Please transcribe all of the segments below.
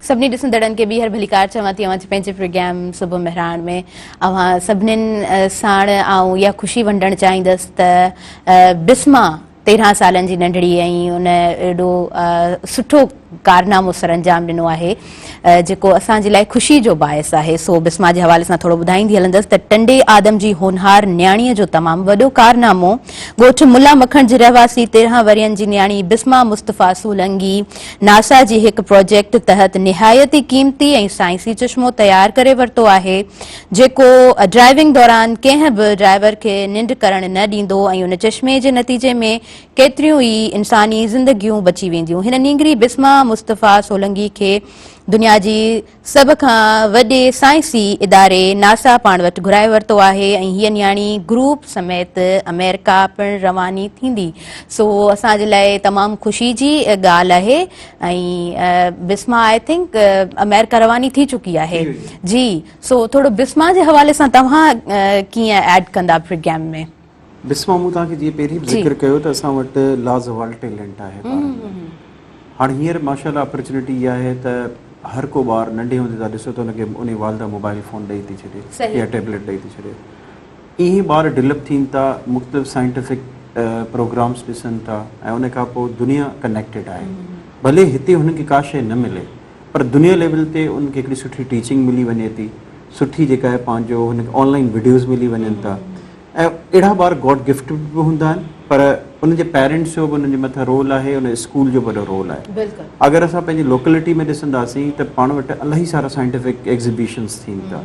سڀني ڏسندڙن کي ٻيهر ڀليڪار چوان ٿي اوهان جي پنهنجي پروگرام صبح مهراڻ ۾. اوهان سڀنين ساڻ آئون اها خوشي ونڊڻ چاهيندس ته بسما 13 سالن جي ننڍڙي ۽ ان ايڏو سٺو ڪارنامو سرانجام ڏنو آهي جيڪو اسان جي لاء خوشي جو باعث آهي. سو بسما جي حوالي سان ٿورو ٻڌائيندي هلندس ته ٽنڊي آدم جي هونهار نياڻيء جو تمام وڏو ڪارنامو ڳوٺ ملا مکڻ جي رهواسي 13 ورهين جي نياڻي بسما مصطفيٰ سولنگي ناسا جي هڪ پروجيڪٽ تحت نهايت ئي قيمتي ۽ سائنسي چشمو تيار ڪري ورتو آهي جيڪو ڊرائيونگ دوران ڪنهن به ڊرائيور کي ننڊ ڪرڻ نه ڏيندو ۽ ان چشمي جي نتيجي ۾ ڪيتريون ئي انساني زندگيون بچي وينديون. هن نينگري بسما مصطفيٰ سولنگي کي دنيا جي سڀ کان وڏي سائنسي اداري ناسا پاڻ وٽ گهرائي ورتو آهي ۽ هيء نياڻي گروپ سميت آمريڪا پڻ رواني ٿيندي سو اسان جي لاء تمام خوشي جي ڳالهه آهي ۽ بسما I think آمريڪا رواني ٿي چڪي آهي جي سو ٿورو بسما جي حوالي سان توهان ڪيئن ايڊ ڪندا پروگرام ۾. بسما مون توهان کي جيئن پهرين به ذڪر ڪيو ته اسان وٽ لازوال ٽيلنٽ آهي ٻارن ۾ هاڻي هينئر ماشاء الله اپرچونٽي اها آهي ته هر ڪو ٻار ننڍي هوندي توهان ڏسو ته ان کي ان والده موبائل فون ڏئي ٿي ڇڏي يا ٽيبليٽ ڏئي ٿي ڇڏي ايئن ٻار ڊولپ ٿين ٿا مختلف سائنٽيفڪ پروگرامس ڏسن ٿا ۽ ان کان پوء دنيا ڪنيڪٽيڊ آهي ڀلي هتي هنن کي ڪا شيء نه ملي پر دنيا ليول تي انهن کي هڪڙي سٺي ٽيچنگ ملي وڃي ٿي سٺي جيڪا آهي پنهنجو هن کي آن لائن وڊيوز ملي وڃن ٿا ۽ اهڙا ٻار گاڊ گفٽ به هوندا آهن پر انهن جي پيرنٽس جو به انهن جي مٿان رول آهي ان اسڪول جو به وڏو رول آهي اگر اسان پنهنجي لوڪلٽي ۾ ڏسنداسين ته پاڻ وٽ الاهي سارا سائنٽيفڪ ايگزيبيشنس ٿين ٿا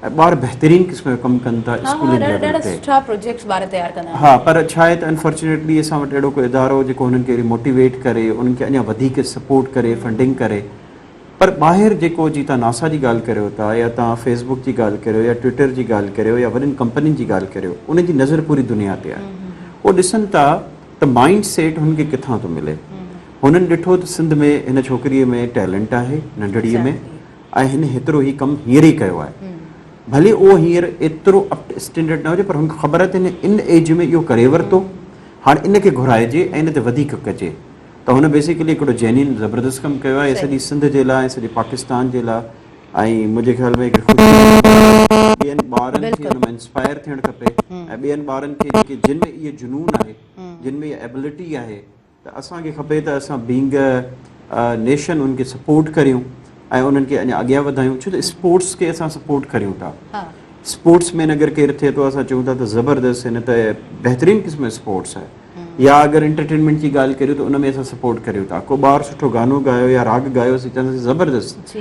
۽ ٻار بهترين قسم جو ڪم ڪن ٿا اسڪولن ليول تي سٺا پروجيڪٽس ٻار تيار ڪندا آهن ها پر ڇا آهي ته انفارچونيٽلي اسان وٽ اهڙو ڪو ادارو جيڪو هنن کي اهڙي موٽيويٽ ڪري انهن کي اڃا وڌيڪ سپورٽ ڪري فنڊنگ ڪري پر ٻاهر جيڪو جي توهان ناسا جي ڳالهه ڪريو ٿا يا توهان فيس بڪ جي ڳالهه ڪريو يا ٽوئٽر جي ڳالهه ڪريو يا وڏين ڪمپنين جي ڳالهه ڪريو انهن جي نظر پوري دنيا تي آهي اهو ڏسن ٿا ته مائنڊ سيٽ هن کي ڪٿان ٿو ملي هنن ڏٺو ته سنڌ ۾ هن ڇوڪريء ۾ ٽيلنٽ آهي ننڍڙيء ۾ ۽ هن هيترو هي ڪم هينئر ئي ڪيو آهي ڀلي اهو هينئر ايترو اپ ٽو اسٽينڊرڊ نه هجي پر هن کي خبر آهي ته هن ان ايج ۾ اهو ڪري ورتو هاڻي ان کي گهرائجي ۽ ان تي وڌيڪ ڪجي ته هن بيسيڪلي هڪڙو جينين زبردست ڪم ڪيو آهي سڄي سنڌ جي لاء ۽ سڄي پاڪستان جي لاء ۽ منهنجي خيال ۾ هڪڙي خوشي ٻين ٻارن کي ان مان انسپائر ٿيڻ کپي ۽ ٻين ٻارن کي جيڪي جن ۾ اهو جنون آهي جن ۾ اها ايبلٽي آهي ته اسان کي کپي ته اسان بينگ نيشن ان کي سپورٽ ڪريون ۽ انهن کي اڃا اڳيان وڌايون ڇو ته اسپورٽس کي اسان سپورٽ ڪريون ٿا اسپورٽس مين اگر ڪير ٿئي ٿو اسان چئون ٿا ته زبردست هن ته بهترين قسم جو اسپورٽس آهي يا اگر انٽرٽينمينٽ جي ڳالهه ڪريون ته ان ۾ اسان سپورٽ ڪريون ٿا ڪو ٻار سٺو گانو ڳايو يا راڳ ڳايو اسين چونداسين زبردست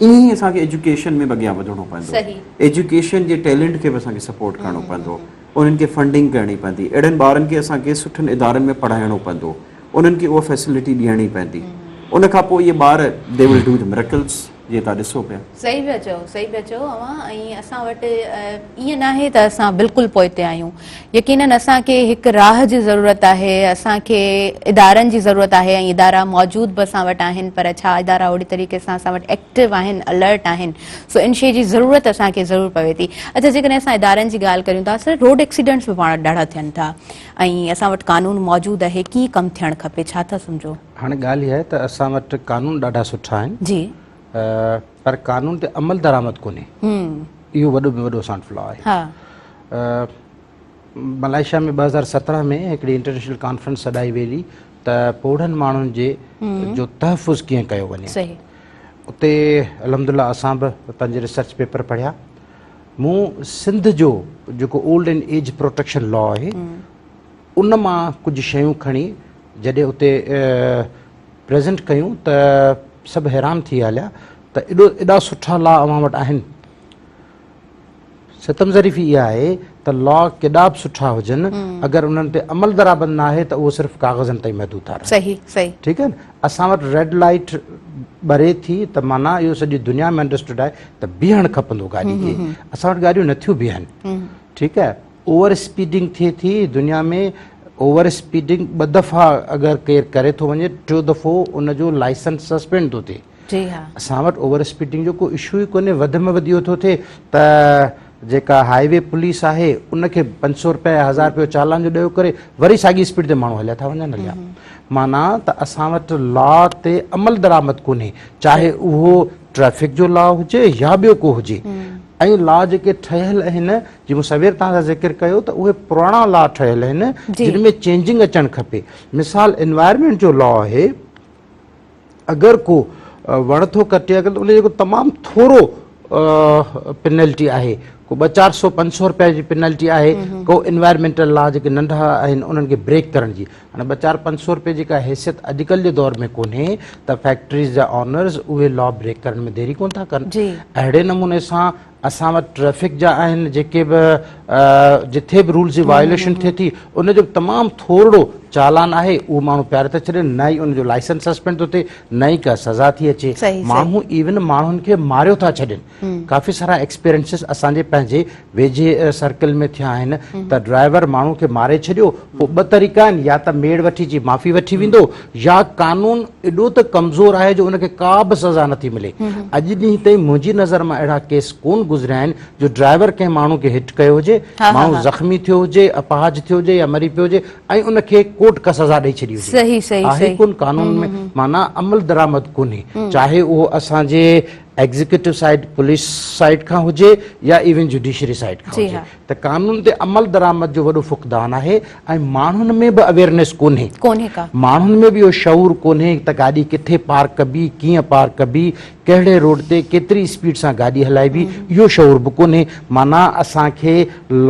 ائين ئي اسان کي ايجوڪيشن ۾ به اڳيان وڌڻو پوندو ايجوڪيشن جي ٽيلنٽ کي به اسان کي سپورٽ ڪرڻو پوندو انهن کي فنڊنگ ڪرڻي پوندي اهڙن ٻارن کي اسان کي سٺن ادارن ۾ پڙهائڻو پوندو انهن کي اها فيسلٽي ڏيڻي پوندي ان کان پوء اهي ٻار they will do the miracles جيئن توهان ڏسو پيا. صحيح پيا چئو صحيح پيا چئو اوهان ۽ اسان وٽ ائين ناهي ته اسان بلڪل پوئتي آهيون يقينن اسان کي هڪ راهه جي ضرورت آهي اسان کي ادارن جي ضرورت آهي ۽ ادارا موجود به اسان وٽ آهن پر ڇا ادارا اوڙي طريقي سان اسان وٽ ايڪٽو آهن الرٽ آهن سو ان شي جي ضرورت اسان کي ضرور پوي ٿي اڇا جيڪڏهن اسان ادارن جي ڳالهه ڪريون ٿا سر روڊ ايڪسيڊنٽس به پاڻ وٽ ڏاڍا ٿين ٿا ۽ اسان وٽ قانون موجود آهي ڪيئن ڪم ٿيڻ کپي ڇا ٿا سمجهو؟ هاڻي ڳالهه اها آهي ته اسان وٽ قانون ڏاڍا سٺا آهن جي پر قانون تي عمل درآمد ڪونهي اهو وڏو ۾ وڏو اسان وٽ فلا آهي ها ملائيشيا ۾ 2017 ۾ هڪڙي انٽرنيشنل ڪانفرنس سڏائي ويئي ته پوڙهن ماڻهن جي جو تحفظ ڪيئن ڪيو وڃي صحيح اتي الحمدلله اسان به پنهنجي ريسرچ پيپر پڙهيا مون سنڌ جو جيڪو اولڊ اينڊ ايج پروٽيڪشن لا آهي ان مان ڪجهه شيون کڻي جڏهن اتي پريزنٽ ڪيون ته سڀ حيران ٿي هليا ته ايڏو ايڏا سٺا لا اوهان وٽ آهن ستم ظريفي اها آهي ته لا ڪيڏا به سٺا هجن اگر انهن تي عمل درآمد نه آهي ته اهو صرف ڪاغذن تائين محدود ٿا رهن. صحيح صحيح. ٺيڪ آهي نه اسان وٽ ريڊ لائيٽ ٻري ٿي ته معنيٰ اهو سڄي دنيا ۾ انڊرسٽوڊ آهي ته بيهڻ کپندو گاڏي کي اسان وٽ گاڏيون نٿيون بيهن ٺيڪ آهي اوور اسپيڊنگ ٿئي ٿي دنيا ۾ اوور اسپيڊنگ ٻه دفعا اگر ڪير ڪري ٿو وڃي ٽيو دفعو ان جو لائسنس سسپينڊ ٿو ٿئي جي ها. اسان وٽ اوور اسپيڊنگ جو ڪو اشو ئي ڪونهي وڌ ۾ وڌ اهو ٿو ٿئي ته جيڪا هائي وي پوليس آهي ان کي 500 روپيا يا 1000 روپيو چالان جو ڏيو ڪري وري ساڳي اسپيڊ تي ماڻهو هليا ٿا وڃن هليا. معنيٰ ته اسان وٽ لا تي عمل درآمد ڪونهي چاهي اهو ٽريفڪ جو لا هجي يا ٻيو ڪو هجي ۽ لا جيڪي ٺهيل آهن جي مون سوير توهان سان ذڪر ڪيو ته اهي پراڻا لا ٺهيل آهن جن ۾ چينجنگ اچڻ کپي. مثال انوائرمينٽ جو لا آهي اگر ڪو وڻ ٿو ڪٽي اگر ان جيڪو تمام ٿورو پينلٽي آهي ڪو ٻه چار سو پنج سو روپيا جي پينلٽي آهي ڪو انوائرمينٽل لا جيڪي ننڍا آهن انهن کي بريڪ ڪرڻ جي هاڻي ٻه چار پنج سو روپئي جي ڪا حيثيت اڄڪلهه جي دور ۾ ڪونهي ته فيڪٽريز جا آنرز اهي لا بريڪ ڪرڻ ۾ ديري ڪونه ٿا ڪن اهڙي نموني سان اسان وٽ ٽريفڪ جا آهن جيڪي به جٿي به رولز جي وايوليشن ٿئي ٿي ان جو تمام ٿورڙو چالان آهي اهو ماڻهو پياري ٿا ڇڏين نه ئي ان جو لائسنس سسپينڊ ٿو ٿئي نه ئي ڪا سزا ٿي اچي ماڻهو ايون ماڻهن کي ماريو ٿا ڇڏين ڪافي سارا ايڪسپيرينسز اسان جي پنهنجي ويجهي سرڪل ۾ ٿيا آهن ته ڊرائيور ماڻهو کي ماري ڇڏيو پوء ٻه طريقا آهن يا ته ميڙ وٺي اچي معافي وٺي ويندو يا قانون ايڏو ته ڪمزور آهي جو ان کي ڪا به سزا نٿي ملي. اڄ ڏينهن تائين منهنجي نظر مان اهڙا ڪيس ڪون گذريا آهن جو ڊرائيور ڪنهن ماڻهو کي هٽ ڪيو هجي، ماڻهو زخمي ٿيو هجي، اپاهج ٿيو هجي يا مري پيو هجي ۽ ان کي ڪورٽ ڪا سزا ڏئي ڇڏي هجي. آهي ڪون قانون ۾ معنيٰ عمل درآمد ڪونهي چاهي اهو اسان جي ايگزيڪيوٽو سائيڊ پوليس سائيڊ کان هجي يا ايون جوڊيشري سائيڊ کان هجي. ته قانون تي عمل درآمد جو وڏو فقدان آهي ۽ ماڻهن ۾ به اويئرنيس ڪونهي ڪونهي ڪا ماڻهن ۾ به اهو شعور ڪونهي ته گاڏي ڪٿي پارڪ ڪبي ڪيئن پارڪ ڪبي ڪهڙي روڊ تي ڪيتري اسپيڊ سان گاڏي هلائبي اهو شعور به ڪونهي معنيٰ اسان کي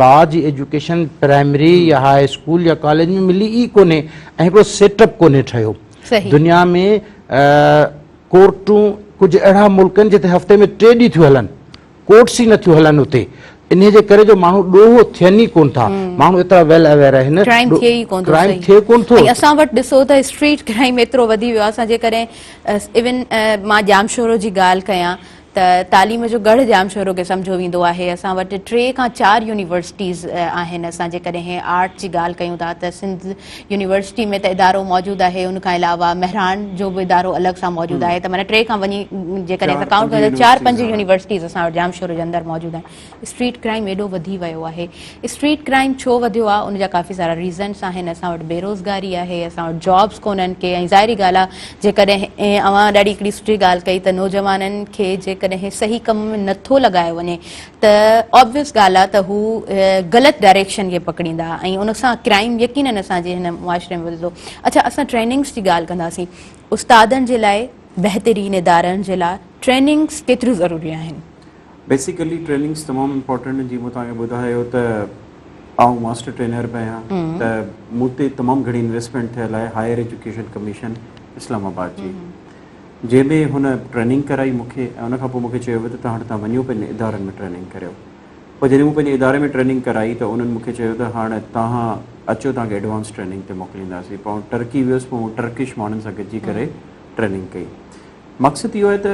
لا جي ايجوڪيشن پرائمري يا هاء اسڪول يا ڪاليج ۾ ملي ئي ڪونهي ۽ هڪڙو سيٽ اپ ڪونهي ٺهيو دنيا ۾ ڪورٽون ڪجهه اهڙا ملڪ آهن جتي هفتي ۾ ٽي ڏينهن ٿيون هلن ڪورٽس ئي نٿيون هلن اتي انهي جي ڪري جو ماڻهو ڏوهه ٿين ئي ڪون ٿا ماڻهو ايترا ويل اويئر آهن ڪرائيم ٿئي ئي ڪون ٿو ڪرائيم ٿئي ڪون ٿو ۽ اسان وٽ ڏسو ته اسٽريٽ ڪرائيم ايترو وڌي ويو آهي اسان جيڪڏهن ايون مان ڄامشورو جي ڳالهه ڪيان ته تعليم جو ڳڙهه ڄامشورو کي سمجهيو ويندو آهي اسان وٽ 3 کان 4 يونيورسٽيز آهن اسان جيڪڏهن آرٽ جي ڳالهه ڪيون ٿا ته سنڌ يونيورسٽي ۾ ته ادارو موجود آهي ان کان علاوه مهراڻ جو به ادارو الڳ سان موجود آهي ته معنيٰ ٽي کان وڃي جيڪڏهن اسان ڪائونٽ ڪيون ته چار پنج يونيورسٽيز اسان وٽ ڄامشورو جي اندر موجود آهن. اسٽريٽ ڪرائيم ايڏو وڌي ويو آهي. اسٽريٽ ڪرائيم ڇو وڌيو آهي ان جا ڪافي سارا ريزنس آهن. اسان وٽ بيروزگاري آهي، اسان وٽ جابس ڪونهن ڪي ۽ ظاهري ڳالهه آهي جيڪڏهن اوهان ڏاڍي هڪڙي سٺي ڳالهه ڪئي ته نوجوانن کي جيڪڏهن صحيح ڪم ۾ نٿو لڳايو وڃي ته آبويس ڳالهه آهي ته هو غلط ڊائريڪشن کي پڪڙيندا ۽ ان سان ڪرائيم يقينن اسان جي هن معاشري ۾ وڌندو. اڇا اسان ٽريننگس جي ڳالهه ڪنداسين استادن جي لاء بهترين ادارن جي لاء ٽريننگس ڪيتريون ضروري آهن؟ بيسيڪلي ٽريننگس تمام امپورٽنٽ آهن جيئن مون توهان کي ٻڌايو ته آئون ماسٽر ٽرينر به آهيان ته مون تي تمام گهڻي انويسٽمينٽ ٿيل آهي higher education commission اسلام آباد جي. جنهن ۾ هن ٽريننگ ڪرائي مون کي ۽ ان کان پوء مون کي چيو ويو ته توهان هتان وڃو پنهنجي ادارن ۾ ٽريننگ ڪريو. پوء جڏهن مون پنهنجي اداري ۾ ٽريننگ ڪرائي ته انهن مون کي چيو ته هاڻ توهان اچو توهان کي ايڊوانس ٽريننگ تي موڪلينداسين. پوء آئون ٽرڪي ويس پوء مون ٽرڪش ماڻهن سان گڏجي ڪري ٽريننگ ڪئي. مقصد اهو آهي ته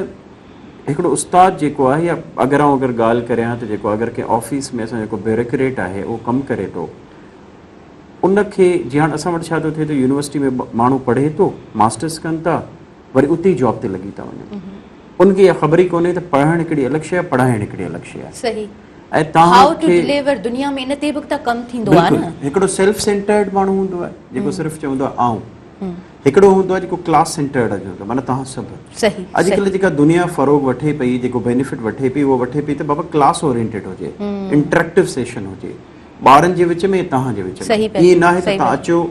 هڪڙو استاد جيڪو آهي يا اگر آئون اگر ڳالهه ڪريان ته جيڪو اگر ڪنهن آفيس ۾ اسان جيڪو بيوروڪريٽ آهي اهو ڪم ڪري ٿو ان کي جي هاڻ اسان وٽ ڇا ٿو ٿئي ته يونيورسٽي ۾ ماڻهو پڙهي ٿو ماسٽرس ڪن ٿا وري اتي ئي جاب تي لڳي ٿا وڃن ان کي اها خبر ئي ڪونهي ته پڙهڻ هڪڙي الڳ شيء آهي پڙهائڻ هڪڙي الڳ شيء آهي صحيح ۽ توهان how two کي ڊليور دنيا ۾ ان تي به ته ڪم ٿيندو آهي بلڪل نه هڪڙو سيلف سينٽرڊ ماڻهو هوندو آهي جيڪو صرف چوندو آهي آئون هڪڙو هوندو آهي جيڪو ڪلاس سينٽرڊ هوندو آهي معنيٰ توهان سڀ صحيح اڄڪلهه جيڪا دنيا فروغ وٺي پئي جيڪو بينيفٽ وٺي پئي اهو وٺي پئي ته بابا ڪلاس اورينٽيڊ هجي انٽريڪٽو سيشن هجي ٻارن جي وچ ۾ توهان جي وچ ۾ ائين ناهي ته توهان اچو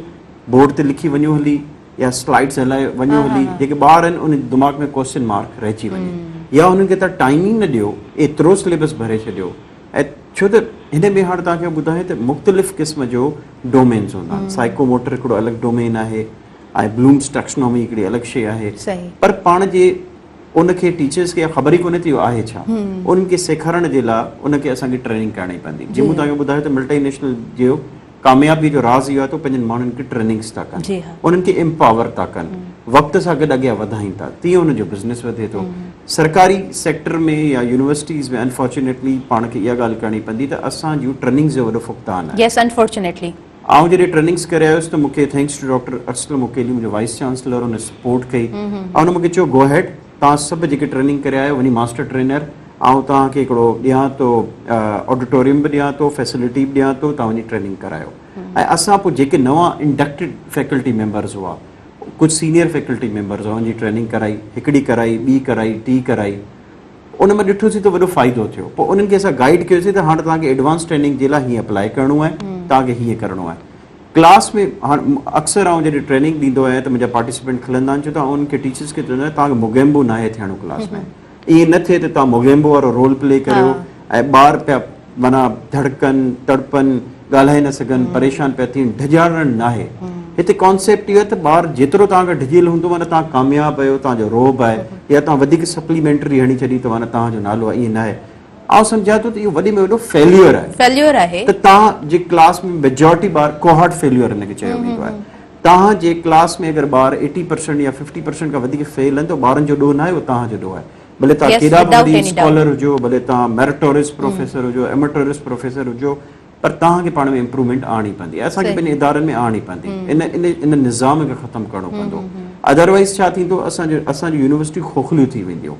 بورڊ تي لکي وڃو هلي يا سلائيڊز هلائي وڃو هلي جيڪي ٻار آهن ان دماغ ۾ ڪوشچن مارڪ رهجي وڃي يا انهن کي توهان ٽائيم ئي نه ڏيو ايترو سليبس ڀري ڇڏيو ۽ ڇو ته هن ۾ هاڻ توهان کي ٻڌايان ته مختلف قسم جو ڊومينز هوندا آهن سائيڪو موٽر هڪڙو الڳ ڊومين آهي ۽ بلومز ٽيڪسنامي هڪڙي الڳ شيء آهي پر پاڻ جي ان کي ٽيچرز کي خبر ئي ڪونهي ته اهو آهي ڇا انهن کي سيکارڻ جي لاء ان کي اسان کي ٽريننگ ڪرڻي پوندي جيئن مون توهان کي ٻڌايو ته ملٽي نيشنل جو ڪاميابي جو راز اهو آهي ته پنهنجن ماڻهن کي ٽريننگس ٿا ڪن انهن کي امپاور ٿا ڪن وقت سان گڏ اڳيان وڌائين ٿا تيئن انهن جو بزنس وڌي ٿو سرڪاري سيڪٽر ۾ يا يونيورسٽيز ۾ انفارچونيٽلي پاڻ کي اها ڳالهه ڪرڻي پوندي ته اسان جون ٽريننگس جو وڏو فقدان آهي يس انفارچونيٽلي آئون جڏهن ٽريننگس ڪري آيس ته مون کي thanks to doctor Aslam Uqaili منهنجو وائيس چانسلر ان سپورٽ ڪئي ۽ ان مون کي چيو گو هيڊ توهان سڀ جيڪي ٽريننگ ڪري آيو وڃي ماسٽر ٽرينر آئون توهان کي هڪڙو ڏيان ٿو آڊيٽوريم به ڏيان ٿو فيسلٽي به ڏيان ٿو توهان وڃي ٽريننگ ڪرايو ۽ اسان پوء جيڪي نوان انڊڪٽيڊ فيڪلٽي ميمبرز هئا ڪجهه سينيئر فيڪلٽي ميمبرز هئا ان جي ٽريننگ ڪرائي، هڪڙي ڪرائي، ٻي ڪرائي، ٽي ڪرائي. ان مان ڏٺوسين ته وڏو فائدو ٿيو. پوء انهن کي اسان گائيڊ ڪيوسين ته هاڻ توهان کي ايڊوانس ٽريننگ جي لاء هيئن اپلاء ڪرڻو آهي، توهان کي هيئن ڪرڻو آهي. ڪلاس ۾ هاڻ اڪثر آئون جڏهن ٽريننگ ڏيندو آهيان ته منهنجا پارٽيسپينٽ کلندا آهن ڇو ته آئون انهن کي ٽيچرس کي چوندو آهيان توهان کي موگيمبو ناهي ٿيڻو ڪلاس ۾. ائين نه ٿئي ته توهان موگيمبو وارو رول پلي ڪريو ۽ ٻار پيا معنيٰ ڌڙڪن، تڙپن، ڳالهائي نه سگهن، پريشان پيا ٿين، ڊڄارڻ ناهي. هتي ڪانسيپٽ اهو آهي ته ٻار جيترو توهان کان ڊڄيل هوندو معنيٰ توهان ڪامياب آهيو، توهان جو رعب آهي يا توهان وڌيڪ سپليمينٽري هڻي ڇڏي ته معنيٰ توهان جو نالو آهي، ائين ناهي. آئون سمجهان ٿو ته اهو وڏي ۾ وڏو فيليئر آهي. فيليئر آهي. ته توهان جي ڪلاس ۾ ميجارٽي ٻار ڪوهارٽ فيليئر ان کي چيو ويندو آهي. توهان جي ڪلاس ۾ اگر ٻار ايٽي پرسنٽ يا ففٽي پرسنٽ کان وڌيڪ فيل آهن ته ٻارن جو ڏوهه ناهي اهو توهان جو ڏوهه آهي. ڀلي توهان ڪيڏا به وڏي اسڪالر هجو، ڀلي توهان ميرٽوريس پروفيسر هجو، ايمرٽوريس پروفيسر هجو، پر توهان کي پاڻ ۾ امپروومينٽ آڻڻي پوندي ۽ اسان کي پنهنجي ادارن ۾ آڻڻي پوندي. ان ان ان نظام کي ختم ڪرڻو پوندو. ادروائيز ڇا ٿيندو اسان جو اسان جون يونيورسٽيون کوکليون ٿي وينديون.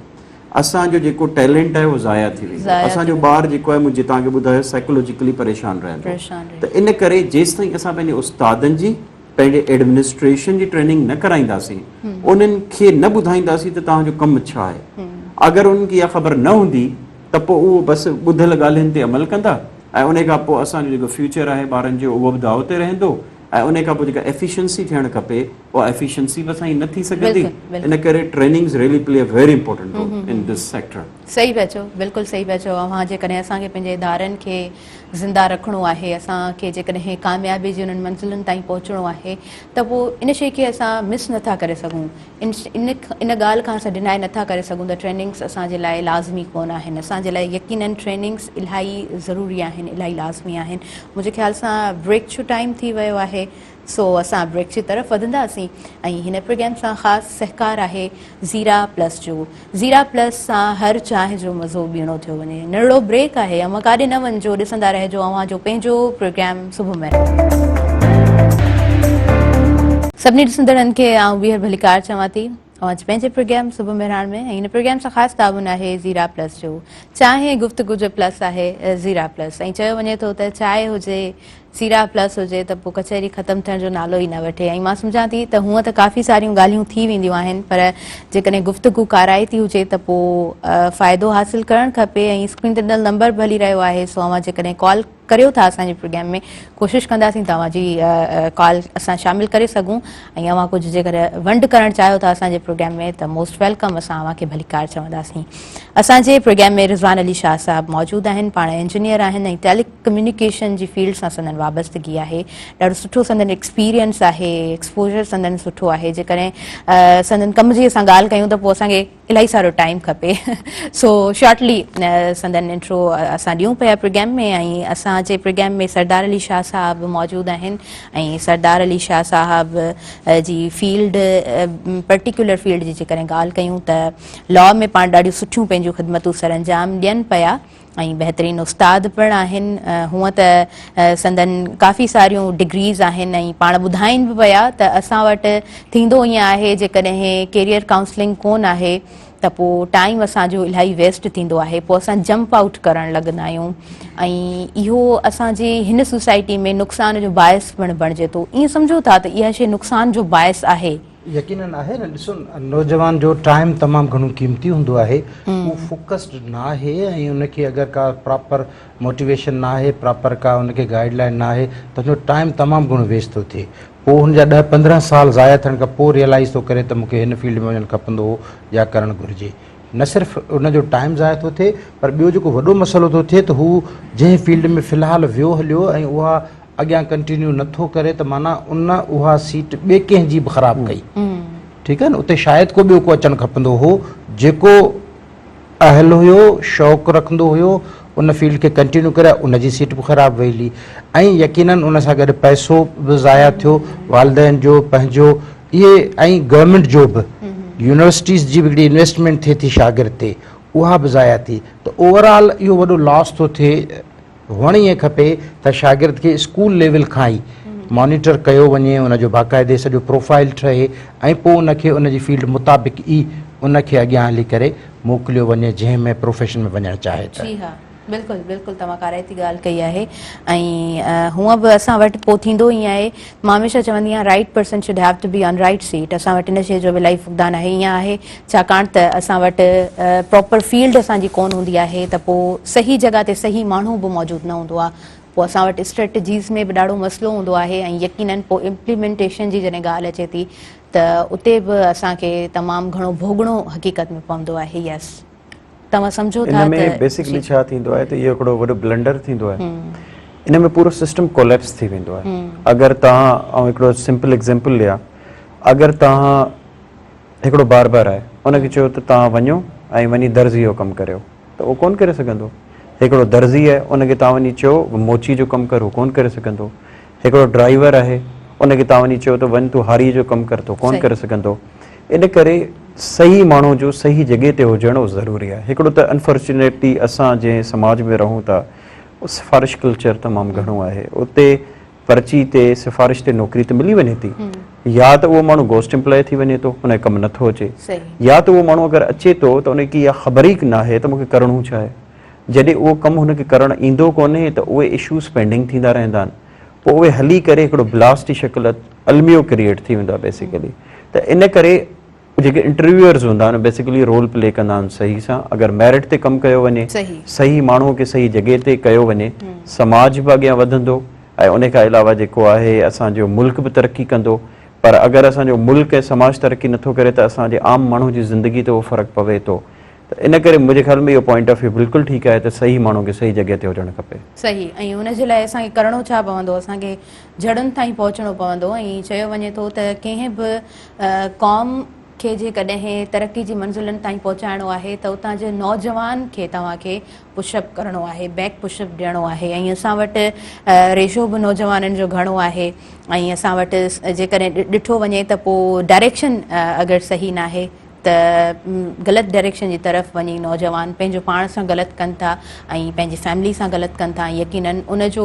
اسان جو جيڪو ٽيلنٽ آهي اهو ضايع ٿي ويندو. اسان جو ٻار جيڪو آهي مون جي توهان کي ٻڌايو سائيڪولوجيڪلي پريشان رهندو. ته ان ڪري جيستائين اسان پنهنجي استادن جي پنهنجي ايڊمنسٽريشن جي ٽريننگ نه ڪرائينداسين، انهن کي نه ٻڌائينداسين ته توهان جو ڪم ڇا آهي، اگر انهن کي اها خبر نه هوندي ته پوء اهو بس ٻڌل ڳالهين تي عمل ڪندا ۽ انهي کان پوء اسان جو جيڪو فيوچر آهي ٻارن جو اهو به داء تي رهندو ۽ انهي کان پوء جيڪا ايفيشنسي ٿيڻ کپي اها ايفيشنسي به اسان جي نه ٿي سگهندي. ان ڪري trainings really play a very important role in this sector. صحيح پيا چئو، بلڪل صحيح پيا چئو اوهان. جيڪڏهن اسان کي پنهنجي ادارن کي زنده رکڻو آهي، اسان کي جيڪڏهن ڪاميابي جي انهن منزلن تائين پهچڻو آهي ته پوء ان شيء کي اسان مس نٿا ڪري سگهون، ان ان ڳالهه کان اسان ڊنائي نٿا ڪري سگهون ته ٽريننگس اسان جي لاء لازمي ڪونه آهن. اسان جي لاء يقينن ٽريننگس الاهي ضروري آهن، الاهي لازمي آهن. منهنجي خيال سان بريڪ جو ٽائيم ٿي ويو آهي، سو اسان بريڪ جي طرف وڌنداسين ۽ هن پروگرام سان خاص سهڪار آهي زيرا پلس جو. زيرا پلس سان هر چانهه جو مزو ٻيڻو ٿيو وڃي. ننڍڙو بريڪ آهي، اوهان ڪاڏي نه وڃجو، ڏسندا رهجو اوهان جو پنهنجو پروگرام صبح مهراڻ. سڀني ڏسندڙن کي آئون ٻيهر ڀليڪار چوان ٿي اوهان جي پنهنجي پروگرام صبح مهراڻ ۾ ۽ هن پروگرام سان خاص تعاون آهي زيرا پلس جو. چانهه گفتگو جو پلس آهي زيرا پلس ۽ چيو وڃي ٿو ته چانهه هجي سيرا پلس هجي ته پوء ڪچهري ختم ٿيڻ جو نالو ئي نه وٺي ۽ مان سمجهان ٿي ته هونء ته ڪافي ساريون ڳالهيون ٿي وينديون آهن پر جيڪڏهن گفتگو ڪارائتي هجي ته پوء فائدو حاصل ڪرڻ کپي ۽ اسڪرين تي ڏنل نمبر به هلي رهيو آهي سو اوهان جيڪڏهن ڪال ڪريو ٿا اسان جي پروگرام ۾ ڪوشش ڪنداسين ته اوهان جي ڪال اسان شامل ڪري سگهون ۽ اوهان ڪجهه جيڪڏهن ونڊ ڪرڻ چاهيو ٿا اسان جي پروگرام ۾ ته موسٽ welcome اسان اوهان کي ڀليڪار چونداسين اسان جي پروگرام ۾ رضوان علي شاهه صاحب موجود آهن پاڻ انجنيئر آهن ۽ ٽيلي ڪميونيڪيشن جي فيلڊ سان سندن وابستگي آهي ڏاڍو سٺو سندن ايڪسپيرينس آهي ايڪسپوجر سندن سٺو آهي جيڪڏهن سندن ڪم جي اسان ڳالهه ڪيون ته پوء اسان کي الاهي سارو ٽائيم کپي سو شارٽلي سندن انٽرو اسان ڏيون پيا پروگرام ۾ ۽ اسان جي پروگرام ۾ سردار علي شاهه صاحب موجود آهن ۽ سردار علي شاهه صاحب جي فيلڊ پرٽيڪولر فيلڊ جي جيڪڏهن ڳالهه ڪيون ته لا ۾ پاڻ ڏاڍيون سٺيون پنهنجون خدمتون سرانجام ڏين پيا ۽ بهترين استاد پڻ آهن. هونء ته سندن ڪافي ساريون ڊگريز آهن ۽ پاڻ ٻڌائين به پيا ته اسان وٽ ٿيندو ائين آهي جيڪڏهن ڪيريئر ڪائونسلنگ ڪونه آهي ته پوء ٽائيم اسان جو الاهي ويسٽ ٿيندو آهي پوء اسان جمپ آئوٽ ڪرڻ لڳندا آهيون ۽ اهو اسان جي هن سوسائٽي ۾ نقصان جو باعث پڻ بڻجي ٿو. ائين سمجهو ٿا ته اها شيء نقصان جو باعث آهي؟ يقينن آهي نه ڏسو نوجوان جو ٽائيم تمام گهڻو قيمتي هوندو آهي هو فوڪسڊ ناهي ۽ ان کي اگر ڪا پراپر موٽيويشن ناهي پراپر ڪا ان کي گائيڊ لائين ناهي ته ان جو ٽائيم تمام گهڻو ويسٽ ٿو ٿئي پوء هن جا ڏهه 15 سال ضايع ٿيڻ کان پوء ريئلائيز ٿو ڪري ته مون کي هن فيلڊ ۾ وڃڻ کپندو هو يا ڪرڻ گهرجي نه صرف ان جو ٽائيم ضايع ٿو ٿئي پر ٻيو جيڪو وڏو مسئلو ٿو ٿئي ته هو جنهن فيلڊ ۾ في الحال ويو هليو ۽ اها اڳيان ڪنٽينيو نه ٿو ڪري ته معنيٰ ان اها سيٽ ٻئي ڪنهن جي به خراب ڪئي ٺيڪ آهي نه اتي شايد ڪو ٻيو ڪو اچڻ کپندو هو جيڪو اهل هيو شوق رکندو هيو ان فيلڊ کي ڪنٽينيو ڪري ان جي سيٽ به خراب وئي هلي ۽ يقينن ان سان گڏ پئسو به ضايع ٿيو والدين جو پنهنجو اهي ۽ گورنمينٽ جو به يونيورسٽيز جي به هڪڙي انويسٽمينٽ ٿئي ٿي شاگرد تي اها به ضايع ٿي ته اوور آل اهو وڏو لاس ٿو ٿئي هئڻ ائين کپي ته شاگرد کي اسڪول ليول کان ئي مانيٽر ڪيو وڃي، ان جو باقاعدي سڄو پروفائيل ٺهي ۽ پوء ان کي ان جي فيلڊ مطابق ئي ان کي اڳيان هلي ڪري موڪليو وڃي جنهن ۾ پروفيشن ۾ وڃڻ چاهي ته. جي ها بلڪل بلڪل توهان ڪارائتي ڳالهه ڪئي آهي ۽ هونء به اسان وٽ پوء ٿيندو ائين آهي مان هميشه چوندي آهيان right person should have to be on right seat اسان وٽ ان شيء جو به الاهي فقدان آهي ائين آهي ڇاڪاڻ ته اسان وٽ پراپر فيلڊ اسان جي ڪون هوندي آهي ته پوء صحيح جڳهه تي صحيح ماڻهو به موجود نه هوندو آهي پوء اسان وٽ اسٽريٽجيز ۾ به ڏاڍو مسئلو هوندو آهي ۽ يقينن پوء امپليمينٽيشن جي جڏهن ڳالهه اچي ٿي ته اتي به اسان کي تمام گهڻو ڀوڳڻو حقيقت ۾ پوندو آهي يس توهان سمجهو ٿا ان ۾ ته بيسڪلي ڇا ٿيندو آهي ته اهو هڪڙو وڏو بلنڊر ٿيندو آهي ان ۾ پورو سسٽم ڪوليپس ٿي ويندو آهي اگر توهان آئون هڪڙو سمپل ايگزامپل ڏيان اگر توهان هڪڙو باربر آهي ان کي چيو ته توهان وڃو ۽ وڃي درزي جو ڪم ڪريو ته اهو ڪون ڪري سگهندو هڪڙو درزي آهي ان کي توهان وڃي چيو موچي جو ڪم ڪر هو ڪون ڪري سگهندو هڪڙو ڊرائيور آهي ان کي توهان وڃي چيو ته وڃ تون هاري جو ڪم ڪر ته ڪون ڪري سگهندو ان ڪري صحيح ماڻهو جو صحيح جڳهه تي هجڻ اهو ضروري آهي. هڪڙو ته انفارچونيٽلي اسان جنهن سماج ۾ رهون ٿا اهو سفارش ڪلچر تمام گهڻو آهي. اتي پرچي تي سفارش تي نوڪري ته ملي وڃي ٿي يا ته اهو ماڻهو گوسٽ امپلائي ٿي وڃي ٿو ان کي ڪم نٿو اچي يا ته اهو ماڻهو اگر اچي ٿو ته ان کي اها خبر ئي ناهي ته مون کي ڪرڻو ڇا آهي. جڏهن اهو ڪم هن کي ڪرڻ ايندو ڪونهي ته اهي اشوز پينڊنگ ٿيندا رهندا آهن. پوء اهي هلي ڪري هڪڙو بلاسٽ جي شڪل الميو ڪريئيٽ ٿي ويندو آهي بيسيڪلي ته ان ڪري جيڪي انٽرويوئرز هوندا آهن بيسيڪلي رول پلي ڪندا آهن صحيح سان اگر ميرٽ تي ڪم ڪيو وڃي صحيح ماڻهو کي صحيح جڳهه تي ڪيو وڃي سماج به اڳيان وڌندو ۽ ان کان علاوه جيڪو آهي اسان جو ملڪ به ترقي ڪندو پر اگر اسان جو ملڪ ۽ سماج ترقي نٿو ڪري ته اسان جي عام ماڻهو جي زندگي تي اهو فرق پوي ٿو ته ان ڪري منهنجي خيال ۾ اهو پوائنٽ آف ويو بلڪل ٺيڪ آهي ته صحيح ماڻهو کي صحيح جڳهه تي هجڻ کپي. صحيح ۽ ان جي لاء اسان کي ڪرڻو ڇا پوندو اسان کي جڙن تائين پهچڻو پوندو ۽ چيو وڃي ٿو ته ڪنهن به قوم کي جيڪڏهن ترقي جي منزلن تائين پهچائڻو آهي ته اتان جي نوجوان کي توهان کي پش اپ ڪرڻو آهي بيڪ پش اپ ڏيڻو آهي ۽ اسان وٽ ريشو به نوجوانن جو گهڻو آهي ۽ اسان وٽ جيڪڏهن ڏٺو وڃي ته پوء ڊائريڪشن اگر صحيح ناهي ته غلط ڊائريڪشن جي طرف وڃي نوجوان پنهنجو پاڻ سان غلط ڪن ٿا ۽ پنهنجي فيملي سان غلط ڪن ٿا ۽ يقينن ان جو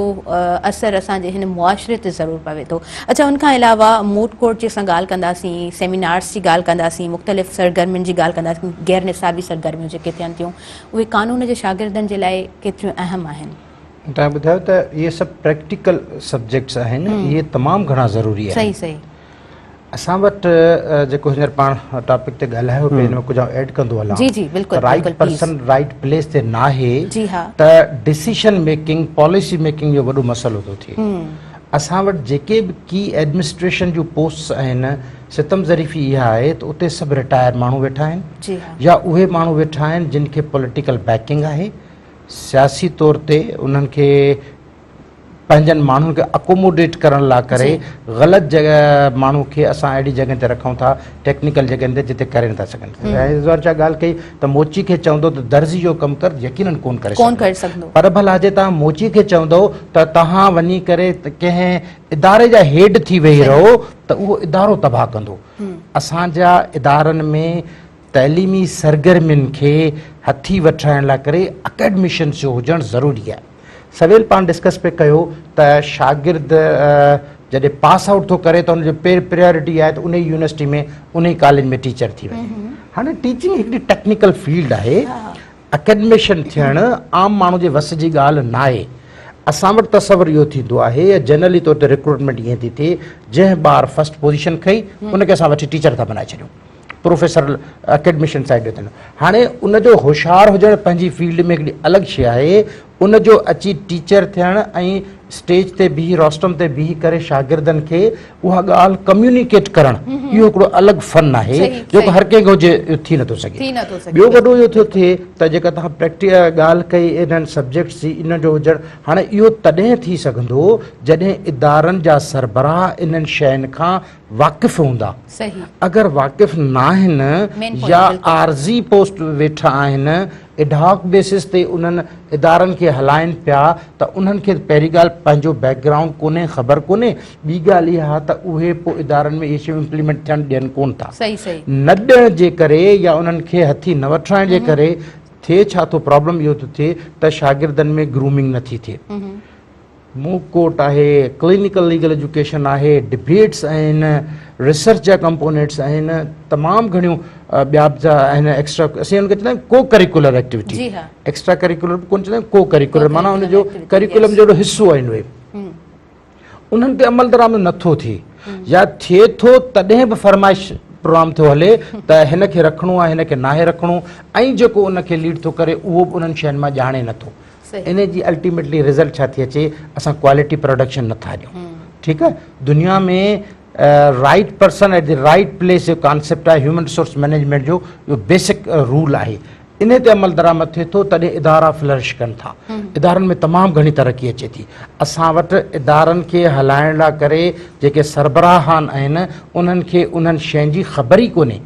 اثر اسان جي هن معاشري تي ضرور پوي ٿو. اڇا ان کان علاوه موٽ ڪورٽ جي اسان ڳالهه ڪنداسين، سيمينارز جي ڳالهه ڪنداسين، مختلف سرگرمين جي ڳالهه ڪنداسين، غير نصابي سرگرميون جيڪي ٿين ٿيون اهي قانون جي شاگردن جي لاء ڪيتريون اهم آهن؟ توهان ٻڌايو ته اهي سڀ پريڪٽيڪل سبجيڪٽس آهن اهي تمام گهڻا ضروري آهن. صحيح صحيح. اسان وٽ جيڪو هينئر پاڻ ٽاپڪ تي ڳالهايو پئي ان ۾ ڪجهه آئون ايڊ ڪندو هلان جي جي بلڪل رائٽ پرسن رائٽ پليس تي ناهي جي ها ته ڊسيشن ميڪنگ پاليسي ميڪنگ جو وڏو مسئلو ٿو ٿئي اسان وٽ جيڪي به ڪي ايڊمنسٽريشن جون پوسٽس آهن ستم ظريفي اها آهي ته اتي سڀ رٽائر ماڻهو ويٺا آهن جي ها يا اهي ماڻهو ويٺا آهن جن کي پوليٽيڪل بيڪنگ آهي سياسي طور تي انهن کي پنهنجن ماڻهن کي اڪوموڊيٽ ڪرڻ لاء ڪري غلط جڳهه ماڻهو کي اسان اهڙي جڳهن تي رکون ٿا ٽيڪنيڪل جڳهن تي جتي ڪري نٿا سگهن رضوان شاهه ڳالهه ڪئي ته موچي کي چوندو ته درزي جو ڪم ڪر يقينن ڪون ڪري سگهندو پر ڀلا جي توهان موچي کي چوندو ته توهان وڃي ڪري ڪنهن اداري جا هيڊ ٿي ويهي رهو ته اهو ادارو تباهه ڪندو اسان جا ادارن ۾ تعليمي سرگرمين کي هٿي وٺرائڻ لاء ڪري اڪيڊميشنس جو هجڻ ضروري آهي. سويل پاڻ ڊسڪس پئي ڪيو ته شاگرد جڏهن پاس آئوٽ ٿو ڪري ته ان جو پهرين پريارٽي آهي ته ان ئي يونيورسٽي ۾ ان ئي ڪاليج ۾ ٽيچر ٿي وڃي. هاڻي ٽيچنگ هڪڙي ٽيڪنيڪل فيلڊ آهي. اڪيڊميشن ٿيڻ عام ماڻهو جي وس جي ڳالهه ناهي. اسان وٽ تصور اهو ٿيندو آهي يا جنرلي طور تي ريڪروٽمينٽ ائين ٿي ٿئي جنهن ٻار فرسٽ پوزيشن کنئي ان کي اسان وٺي ٽيچر ٿا بنائي ڇڏيون. پروفيسر اڪيڊميشن سائيڊ جو هاڻي ان جو هوشيار هجڻ پنهنجي فيلڊ ۾ هڪڙي الڳ شي آهي ان جو اچي ٽيچر ٿيڻ ۽ اسٽيج تي بيهي روسٽم تي بيهي ڪري شاگردن کي اها ڳالهه ڪميونيڪيٽ ڪرڻ اهو هڪڙو الڳ فن آهي جيڪو هر ڪنهن کي هجي ٿي نٿو سگهي ٻيو وڏو اهو ٿو ٿئي ته جيڪا توهان پريڪٽي ڳالهه ڪئي انهن سبجيڪٽس جي انهن جو هجڻ هاڻي اهو تڏهن ٿي سگهندو جڏهن ادارن جا سربراهه انهن شين کان واقف هوندا اگر واقف ناهن يا عارضي پوسٽ ويٺا آهن ايڊهاڪ بيسس تي انهن ادارن کي هلائن پيا ته انهن کي پهرين ڳالهه پنهنجو بيڪ گرائونڊ ڪونهي خبر ڪونهي ٻي ڳالهه اها ته اهي پوء ادارن ۾ اهي شيون امپليمينٽ ٿيڻ ڏين ڪون ٿا نه ڏيڻ جي ڪري يا انهن کي هٿي نه وٺرائڻ جي ڪري ٿئي ڇا ٿو پرابلم اهو ٿو ٿئي ته شاگردن ۾ گرومنگ نٿي ٿئي. موڪ ڪورٽ آهي، ڪلينيڪل ليگل ايجوڪيشن آهي، ڊبيٽس آهن، ريسرچ جا ڪمپونينٽس آهن، تمام گهڻيون ٻيا به آهن ايڪسٽرا، اسين ان کي چوندا آهيون ڪو ڪريڪولر ايڪٽيوٽي، ايڪسٽرا ڪريڪولر به ڪونه چوندا آهيون، ڪو ڪريڪولر معنيٰ ان جو ڪريڪولم جو حصو آهن اهي. انهن تي عمل درآمد نٿو ٿئي يا ٿئي ٿو تڏهن به فرمائش پروگرام ٿو هلي ته هن کي رکڻو آهي هن کي ناهي رکڻو ۽ جيڪو ان کي ليڊ ٿو ڪري اهو به انهن شين مان ڄاڻي نٿو. ان جي الٽيميٽلي رزلٽ ڇا ٿي اچي اسان ڪوالٽي پروڊڪشن نٿا ڏيون. ٺيڪ آهي، دنيا ۾ right person at the right place جو ڪانسيپٽ آهي، هيومن ريسورس مئنيجمينٽ جو اهو بيسڪ رول آهي، انهي تي عمل درآمد ٿئي ٿو تڏهن ادارا فلرش ڪن ٿا، ادارن ۾ تمام گهڻي ترقي اچي ٿي. اسان وٽ ادارن کي هلائڻ لاء ڪري جيڪي سربراهان آهن انهن کي انهن شين جي خبر ئي ڪونهي،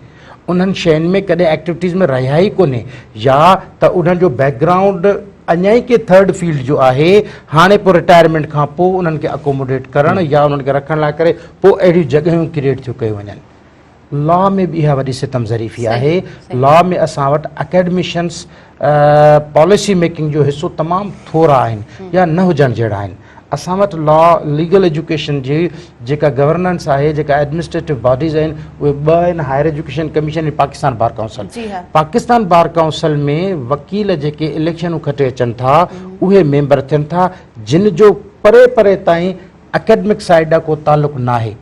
انهن شين ۾ ڪڏهن ايڪٽيوٽيز ۾ رهيا ئي ڪونهي يا ته انهن جو بيڪ گرائونڊ اڃا ئي ڪي ٿرڊ فيلڊ جو آهي، هاڻي پوء رٽائرمينٽ کان پوء انهن کي اڪوموڊيٽ ڪرڻ يا انهن کي رکڻ لاء ڪري پوء اهڙيون جڳهيون ڪريئيٽ ٿيون ڪيون وڃن. لا ۾ به اها وڏي ستم ظريفي آهي. لا ۾ اسان وٽ اڪيڊميشنس پاليسي ميڪنگ جو حصو تمام ٿورا آهن يا نه هجڻ جهڙا آهن. اسان وٽ لا ليگل ايجوڪيشن جي جيڪا گورننس آهي، جيڪا ايڊمنسٽريٽو باڊيز آهن اهي ٻه آهن، higher education commission ۽ Pakistan bar council. Pakistan bar council ۾ وڪيل جيڪي اليڪشنون کٽي اچن ٿا اهي ميمبر ٿين ٿا جن جو پري پري تائين اڪيڊمڪ سائيڊ ڏانهن ڪو تعلق ناهي.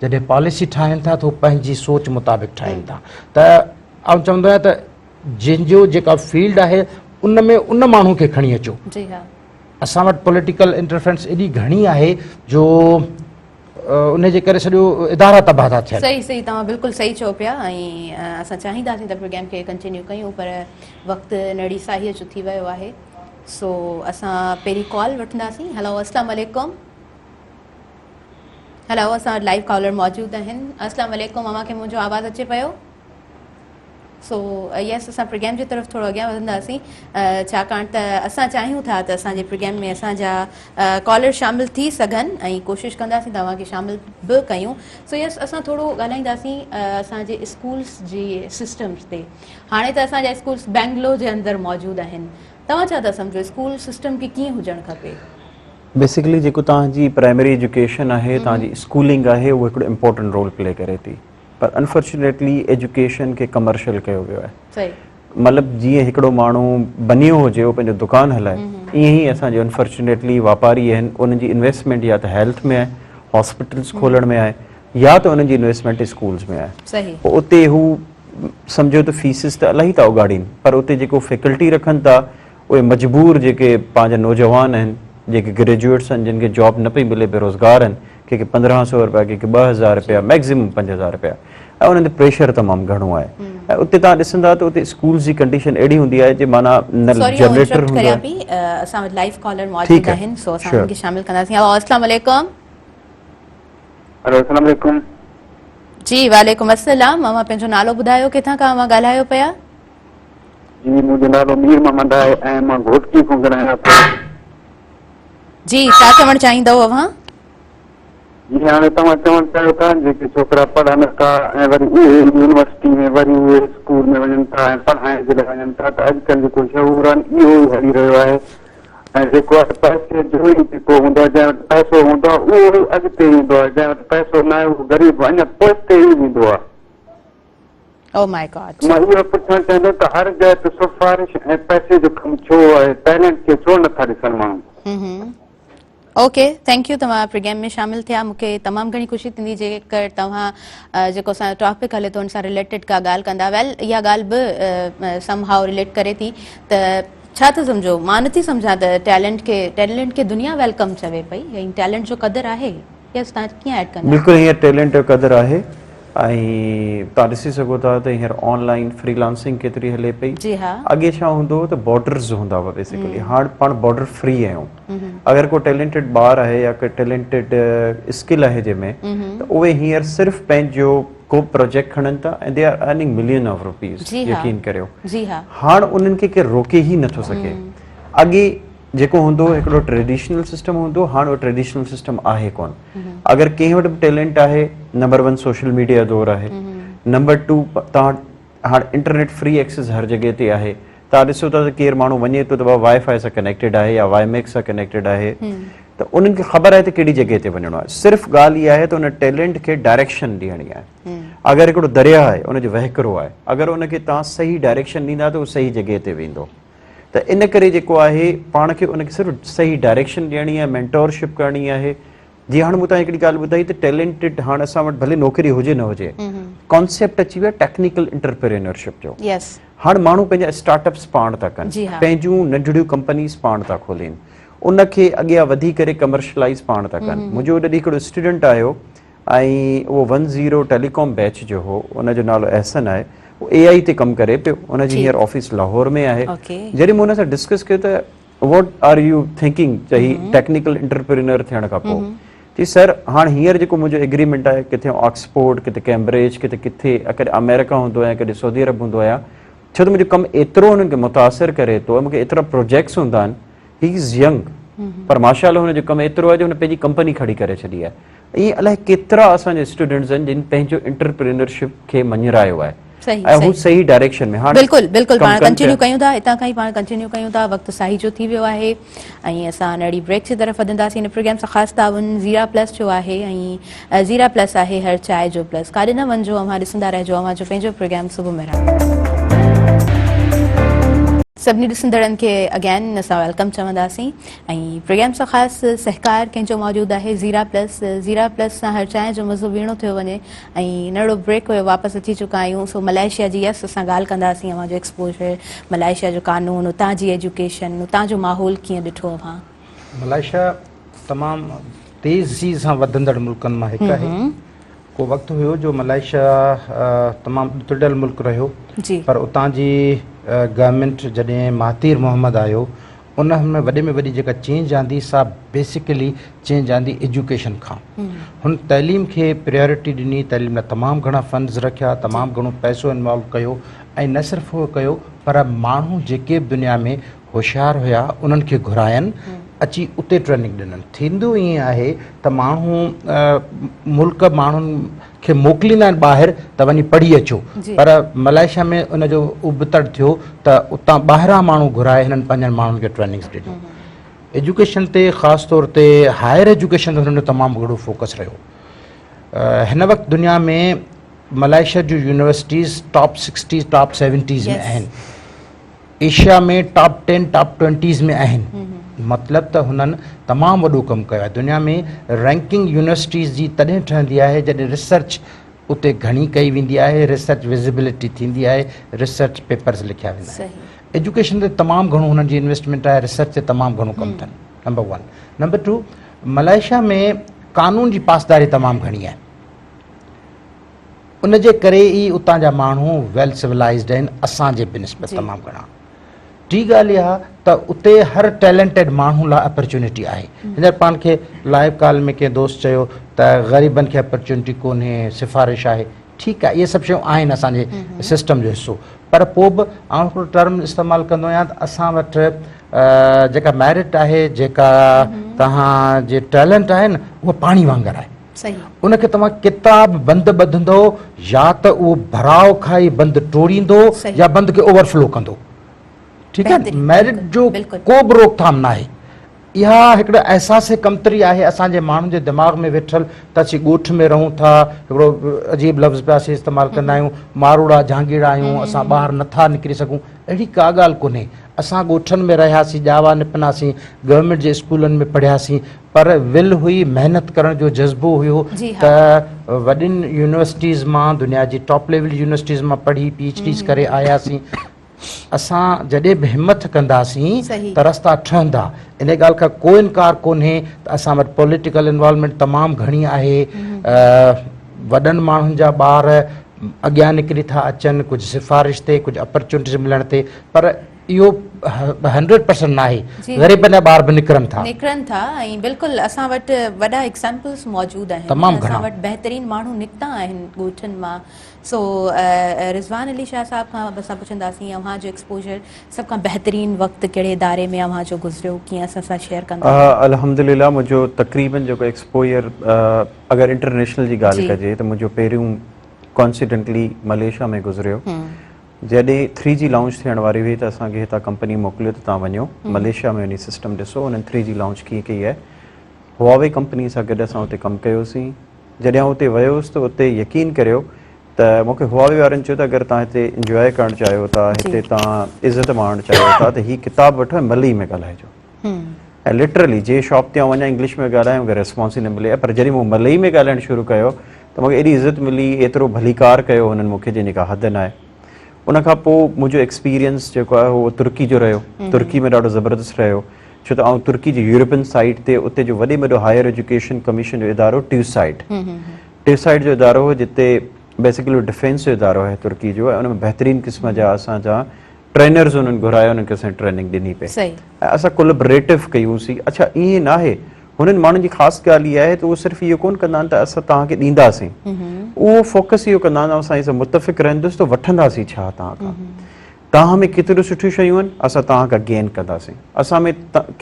جڏهن پاليسي ٺاهين ٿا ته هو پنهنجي سوچ مطابق ٺاهين ٿا ته آئون چوندو آهيان ته جنهن جو جيڪا فيلڊ آهي ان ۾ ان ماڻهو کي کڻي اچو. اسان وٽ پوليٽيڪل انٽرفرنس ايڏي گهڻي آهي جو ان جي ڪري سڄو ادارا تباهه ٿا ٿين. صحيح صحيح توهان بلڪل صحيح چئو پيا ۽ اسان چاهينداسين ته پروگرام کي ڪنٽينيو ڪيون پر وقت نڙي ساهيء جو ٿي ويو آهي سو اسان پهرين ڪال وٺنداسين. هلو السلام عليڪم. هلو اسان وٽ لائيو ڪالر موجود آهن. السلام عليڪم، اوهان کي منهنجو آواز اچي پيو؟ سو يس اسان پروگرام جي طرف ٿورو اڳيان وڌنداسين ڇاڪاڻ ته اسان چاهيون ٿا ته اسان جي پروگرام ۾ اسان جا ڪالر شامل ٿي سگهن ۽ ڪوشش ڪنداسين ته اوهان کي شامل به ڪيون. سو يس اسان ٿورو ڳالهائينداسين اسان جي اسڪولس جي سسٽمز تي. هاڻي ته اسان جا اسڪولس بينگلور جي اندر موجود آهن، توهان ڇا ٿا سمجهو اسڪول سسٽم کي ڪيئن هجڻ کپي؟ بيسيڪلي جيڪو توهان جي پرائمري ايجوڪيشن آهي، توهان جي اسڪولنگ آهي، اهو هڪڙو امپورٽنٽ رول پلي ڪري ٿي، پر انفارچونيٽلي ايجوڪيشن کي ڪمرشل ڪيو ويو آهي. مطلب جيئن هڪڙو ماڻهو بنيو هجي اهو پنهنجو دڪان هلائي، ائين ئي اسان جو انفارچونيٽلي واپاري آهن انهن جي انويسٽمينٽ يا ته هيلٿ ۾ آهي، هاسپيٽلس کولڻ ۾ آهي، يا ته انهن جي انويسٽمينٽ اسڪولز ۾ آهي. پوء اتي هو سمجهو ته فيسز ته الاهي ٿا اڳاڙين پر اتي جيڪو فيڪلٽي رکن ٿا اهي مجبور جيڪي پنهنجا نوجوان آهن جيڪي گريجوئيٽس آهن جن کي جاب نه پئي ملي بيروزگار آهن ڪي ڪي 1500 رپيا ڪي ڪي 2000 رپيا ميڪزيمم 5000 رپيا ۽ انهن تي پريشر تمام گهڻو آهي ۽ اتي توهان ڏسندا ته اتي اسڪولز جي ڪنڊيشن اهڙي هوندي آهي جي معنيٰ نه جنريٽر هوندو آهي. اسان وٽ لائيو ڪالر موجود آهن سو اسان انهن کي شامل ڪنداسين. السلام عليڪم. هلو السلام عليڪم. جي وعليڪم السلام، اوهان پنهنجو نالو ٻڌايو ڪٿان کان اوهان ڳالهايو پيا؟ جي منهنجو نالو مير محمد آهي ۽ مان گهوٽڪي کان ڳالهايان ٿو. جي ڇا چوڻ چاهيندؤ اوهان؟ جي هاڻي توهان چوڻ چاهيو ٿا جيڪي ڇوڪرا پڙهن ٿا ۽ وري اهي يونيورسٽي ۾ وري اهي اسڪول ۾ وڃن ٿا ۽ پڙهائڻ جي لاء وڃن ٿا ته اڄڪلهه جيڪو شعور آهي اهو ئي هلي رهيو آهي ۽ جيڪو آهي پئسي جو ئي جيڪو هوندو آهي جنهن وٽ پئسو هوندو آهي اهو ئي اڳتي ايندو آهي جنهن وٽ پئسو ناهي اهو غريب اڃا پوئتي ئي ويندو آهي. Oh my God. مان اهو پڇڻ چاهيندس ته هر جاء تي سفارش ۽ پئسي جو ڪم ڇو آهي ٽيلنٽ کي ڇو نٿا ڏسن ماڻهو. اوڪي thank you توهان پروگرام ۾ شامل ٿيا مون کي تمام گهڻي خوشي ٿيندي جيڪر توهان جيڪو اسان جو ٽاپڪ هلي ٿو ان سان رليٽيڊ ڪا ڳالهه ڪندا. ويل اها ڳالهه به سم هائو رليٽ ڪري ٿي ته ڇا ٿا سمجهو؟ مان نٿي سمجهان ته ٽيلنٽ کي دنيا welcome چوي پئي ۽ ٽيلنٽ جو قدر آهي. يس توهان ڪيئن ايڊ ڪندا؟ بلڪل هينئر ٽيلنٽ جو قدر آهي ۽ توهان ڏسي سگهو ٿا ته هينئر آن لائين فري لانسنگ ڪيتري هلي پئي. جي ها. اڳي ڇا هوندو هو ته بارڊرز هوندا هئا بيسيڪلي هاڻ پاڻ بارڊر فري آهيون اگر ڪو ٽيلنٽيڊ ٻار آهي يا ڪو ٽيلنٽيڊ اسڪل آهي جنهن ۾ ته اهي هينئر صرف پنهنجو ڪو پروجيڪٽ کڻن ٿا ۽ they are earning million of rupees يقين ڪريو جي ها. هاڻ انهن کي ڪير روڪي ئي نٿو سگهي. اڳي جيڪو هوندو هو هڪڙو ٽريڊيشنل سسٽم هوندو هو هاڻ اهو ٽريڊيشنل سسٽم آهي ڪون اگر ڪنهن وٽ به ٽيلنٽ آهي نمبر ون سوشل ميڊيا دور آهي نمبر ٽو توهان هاڻ انٽرنيٽ فري ايڪسس هر جڳهه تي آهي توهان ڏسو ٿا ته ڪير ماڻهو وڃي ٿو ته وائي فائي سان ڪنيڪٽيڊ آهي يا وائي ميڪس سان ڪنيڪٽيڊ آهي ته ته انهن کي خبر آهي ته ڪهڙي جڳهه تي وڃڻو آهي. صرف ڳالهه اها آهي ته ان ٽيلنٽ کي ڊائريڪشن ڏيڻي آهي. اگر هڪڙو درياهه آهي ان جو وهڪرو آهي اگر ان کي توهان صحيح ڊائريڪشن ڏيندا ته اهو صحيح جڳهه تي ويندو ته ان ڪري جيڪو آهي پاڻ کي ان کي صرف صحيح ڊائريڪشن ڏيڻي آهي مينٽورشپ ڪرڻي آهي. جي هاڻ مون تان هڪڙي ڳالهه ٻڌائي ته ٽيلنٽيڊ هاڻ اسان وٽ ڀلي نوڪري هجي نه هجي ڪانسيپٽ اچي ويو ٽيڪنيڪل انٽرپرينرشپ جو. هاڻ ماڻهو پنهنجا اسٽارٽ اپس پاڻ ٿا ڪن پنهنجون ننڍڙيون ڪمپنيز پاڻ ٿا کولين ان کي اڳيان وڌي ڪري ڪمرشلائز پاڻ ٿا ڪن. منهنجو ڏڏي هڪڙو اسٽوڊنٽ آيو ۽ اهو ون زيرو ٽيليڪام بيچ جو هو ان جو نالو احسن آهي اهو اي آئي تي ڪم ڪري پيو ان جي هينئر آفيس لاهور ۾ آهي. جڏهن مون ان سان ڊسڪس ڪيو ته واٽ آر you thinking ته هي ٽيڪنيڪل انٽرپرينر ٿيڻ کان پوء چي سر هاڻ هينئر جيڪو منهنجو ايگريمينٽ آهي ڪٿي آڪسفورڊ ڪٿي ڪيمبرج ڪٿي ڪٿي ڪڏهن آمريڪا هوندو آهيان ڪڏهن سعودي عرب هوندو آهيان ڇو ته منهنجو ڪم ايترو هنن کي متاثر ڪري ٿو ۽ مونکي ايترا پروجيڪٽس هوندا آهن هي از ينگ پر ماشاء الله هن جو ڪم ايترو آهي جو هن پنهنجي ڪمپني کڙي ڪري ڇڏي آهي ائين الائي ڪيترا اسان جا اسٽوڊنٽس آهن جن پنهنجو انٽرپرينرشپ کي مڃرايو آهي ۽ هو صحيح ڊائريڪشن ۾ هاڻ بلڪل بلڪل پاڻ ڪنٽينيو ڪيون ٿا هتان کان ئي پاڻ ڪنٽينيو ڪيون ٿا وقت ساهي جو ٿي ويو آهي ۽ اسان اهڙي بريڪ جي طرف وڌنداسين هن پروگرام سان خاص تعاون زيرا پلس جو آهي ۽ زيرا پلس آهي هر چاء جو پلس ڪاڏي نه وڃجو اوهان ڏسندا رهجو اوهان جو پنهنجو پروگرام صبح مهراڻ. سڀني ڏسندڙن کي اگين اسان welcome چونداسين ۽ پروگرام سان خاص سهڪار ڪنهن جو موجود آهي زيرا پلس زيرا پلس سان هر چانهه جو مزو ٻيڻو ٿيو وڃي ۽ ننڍڙو بريڪ هيو واپس اچي چڪا آهيون سو ملائيشيا جي يس اسان ڳالهه ڪنداسين اوهان جو ايڪسپوجر ملائيشيا جو قانون اتان جي ايجوڪيشن اتان جو ماحول ڪيئن ڏٺو اوهان؟ ملائيشيا تمام تيزي سان وڌندڙ ملڪن مان هڪ آهي ڪو وقت هيو جو ملائيشيا تمام ڏتڙيل ملڪ رهيو پر اتان جي گورنمينٽ جڏهن مهاتير محمد آيو ان ۾ وڏي ۾ وڏي جيڪا چينج آندي سا بيسيڪلي چينج آندي ايجوڪيشن کان. هن تعليم کي پريارٽي ڏني، تعليم لاء تمام گهڻا فنڊز رکيا، تمام گهڻو پئسو انوالو ڪيو ۽ نه صرف اهو ڪيو پر ماڻهو جيڪي به دنيا ۾ هوشيار هيا انهن کي گهراين اچي اتي ٽريننگ ڏنن. ٿيندو ائين آهي ته ماڻهو ملڪ ماڻهن کي موڪليندا آهن ٻاهر ته وڃي پڙهي اچو پر ملائيشيا ۾ ان جو ابتڙ ٿيو ته اتان ٻاهران ماڻهو گهرائي هنن پنهنجن ماڻهن کي ٽريننگز ڏنيون. ايجوڪيشن تي خاص طور تي هائر ايجوڪيشن تي هنن جو تمام گهڻو فوڪس رهيو. هن وقت دنيا ۾ ملائيشيا جون universities top sixties top seventies ۾ آهن. Asia ۾ top ten top twenties ۾ آهن مطلب ته هنن تمام وڏو ڪم ڪيو آهي دنيا ۾ رينڪنگ يونيورسٽيز جي تڏهن ٺهندي آهي جڏهن ريسرچ اتي گهڻي ڪئي ويندي آهي ريسرچ وزبلٽي ٿيندي آهي ريسرچ پيپرز لکيا ويندا آهن ايجوڪيشن تي تمام گهڻو هنن جي انويسٽمينٽ آهي ريسرچ تي تمام گهڻو ڪم اٿن نمبر 1 نمبر 2 ملائيشيا ۾ قانون جي پاسداري تمام گهڻي آهي ان جي ڪري ئي اتان جا ماڻهو ويل سولائيزڊ آهن اسان جي بنسبت تمام گهڻا. ٽي ڳالهه اها ته اتي هر ٽيلنٽيڊ ماڻهو لاء اپرچونٽي آهي. هينئر پاڻ کي لائيو ڪال ۾ ڪنهن دوست چيو ته غريبن کي اپرچونٽي ڪونهي، سفارش آهي. ٺيڪ آهي اهي سڀ شيون آهن اسان جي سسٽم جو حصو پر پوء به آئون هڪڙو ٽرم استعمال ڪندو آهيان ته اسان وٽ جيڪا ميرٽ آهي جيڪا توهان جي ٽيلنٽ آهي نه اها پاڻي وانگر آهي. ان کي توهان ڪيترا به بند ٻڌندؤ يا ته اهو ڀراء کائي بند ٽوڙيندو يا بند کي اوور فلو ڪندو. ٺيڪ آهي ميرٽ جو ڪو به روڪٿام ناهي. اها هڪڙي احساس ڪمتري آهي اسان جي ماڻهن جي دماغ ۾ ويٺل ته اسين ڳوٺ ۾ رهون ٿا هڪڙو عجيب لفظ پيا اسين استعمال ڪندا آهيون ماروئڙا جهانگيئڙا آهيون اسان ٻاهر نٿا نڪري سگهون اهڙي ڪا ڳالهه ڪونهي اسان ڳوٺن ۾ رهياسين ڄاوا نپناسين گورنمينٽ جي اسڪولن ۾ پڙهياسين پر ول هئي، محنت ڪرڻ جو جذبو هيو ته وڏين يونيورسٽيز مان دنيا جي ٽاپ ليول يونيورسٽيز مان پڙهي پي ايڇ ڊيز ڪري آياسين. اسان جڏهن به همٿ ڪنداسين ته رستا ٺهندا. ان ڳالهه کان ڪو انڪار ڪونهي ته اسان وٽ پوليٽيڪل انوالومينٽ تمام گهڻي آهي. وڏن ماڻهن جا ٻار اڳيان نڪري ٿا اچن ڪجهه سفارش تي ڪجهه اپرچونٽيز ملڻ تي پر اهو هنڊريڊ پرسنٽ ناهي غريبن جا ٻار به نڪرن ٿا. نڪرن ٿا ۽ بلڪل اسان وٽ وڏا ايگزامپلز موجود آهن تمام گهڻا اسان وٽ بهترين ماڻهو نڪتا آهن ڳوٺن مان سو رضوان علي شاهه صاحب کان اسان پڇنداسين اوهان جو ايڪسپوجر سڀ کان بهترين وقت ڪهڙي اداري ۾ اوهان جو گذريو ڪيئن اسان سان شيئر ڪندا. الحمدلله منهنجو تقريبن جيڪو ايڪسپوجر اگر انٽرنيشنل جي ڳالهه ڪجي ته منهنجو پهريون ڪوانسيڊنٽلي ملائيشيا ۾ گذريو جڏهن ٿري جي لانچ ٿيڻ واري هئي ته اسان کي هتان ڪمپني موڪليو ته توهان وڃو ملائيشيا ۾ وڃي سسٽم ڏسو انهن ٿري جي لانچ ڪيئن ڪئي آهي هواوي ڪمپني سان گڏ اسان اتي ڪم ڪيوسين. جڏهن آئون اتي ويو هوس ته اتي يقين ڪريو ته مون کي هواوي وارن چيو ته اگر توهان هتي انجواء ڪرڻ چاهيو ٿا، هتي توهان عزت ماڻڻ چاهيو ٿا ته هي ڪتاب وٺو ۽ ملئي ۾ ڳالهائجو. ۽ لٽرلي جنهن شاپ تي آئون وڃان انگلش ۾ ڳالهايان مون کي ريسپانس ئي نه ملي پر جڏهن مون ملئي ۾ ڳالهائڻ شروع ڪيو ته مون کي ايڏي عزت ملي، ايترو ڀليڪار ڪيو هنن مون کي جنهن جي ڪا حد ناهي. ان کان پوء منهنجو ايڪسپيرينس جيڪو آهي اهو ترڪي جو رهيو. ترڪي ۾ ڏاڍو زبردست رهيو ڇو ته آئون ترڪي جي يورپين سائيڊ تي اتي جو وڏي ۾ وڏو هائير ايجوڪيشن ڪميشن جو ادارو ٽيوسائيڊ ٽيوسائيڊ جو ادارو هو جتي بيسيڪلي ڊفينس جو ادارو آهي ترڪي جو ۽ ان ۾ بهترين قسم جا اسان جا ٽرينرز انهن گهرايا انهن کي اسان ٽريننگ ڏني پئي ۽ اسان ڪولابريٽو ڪيون سي. اڇا ائين ناهي هنن ماڻهن جي خاص ڳالهه اها آهي ته اهو صرف اهو ڪونه ڪندا آهن ته اسان توهان کي ڏينداسين، اهو فوڪس اهو ڪندا آهن اسان سان متفق رهندس ته وٺنداسين ڇا توهان کان، توهان ۾ ڪيتريون سٺيون شيون آهن اسان توهان کان گين ڪنداسين، اسان ۾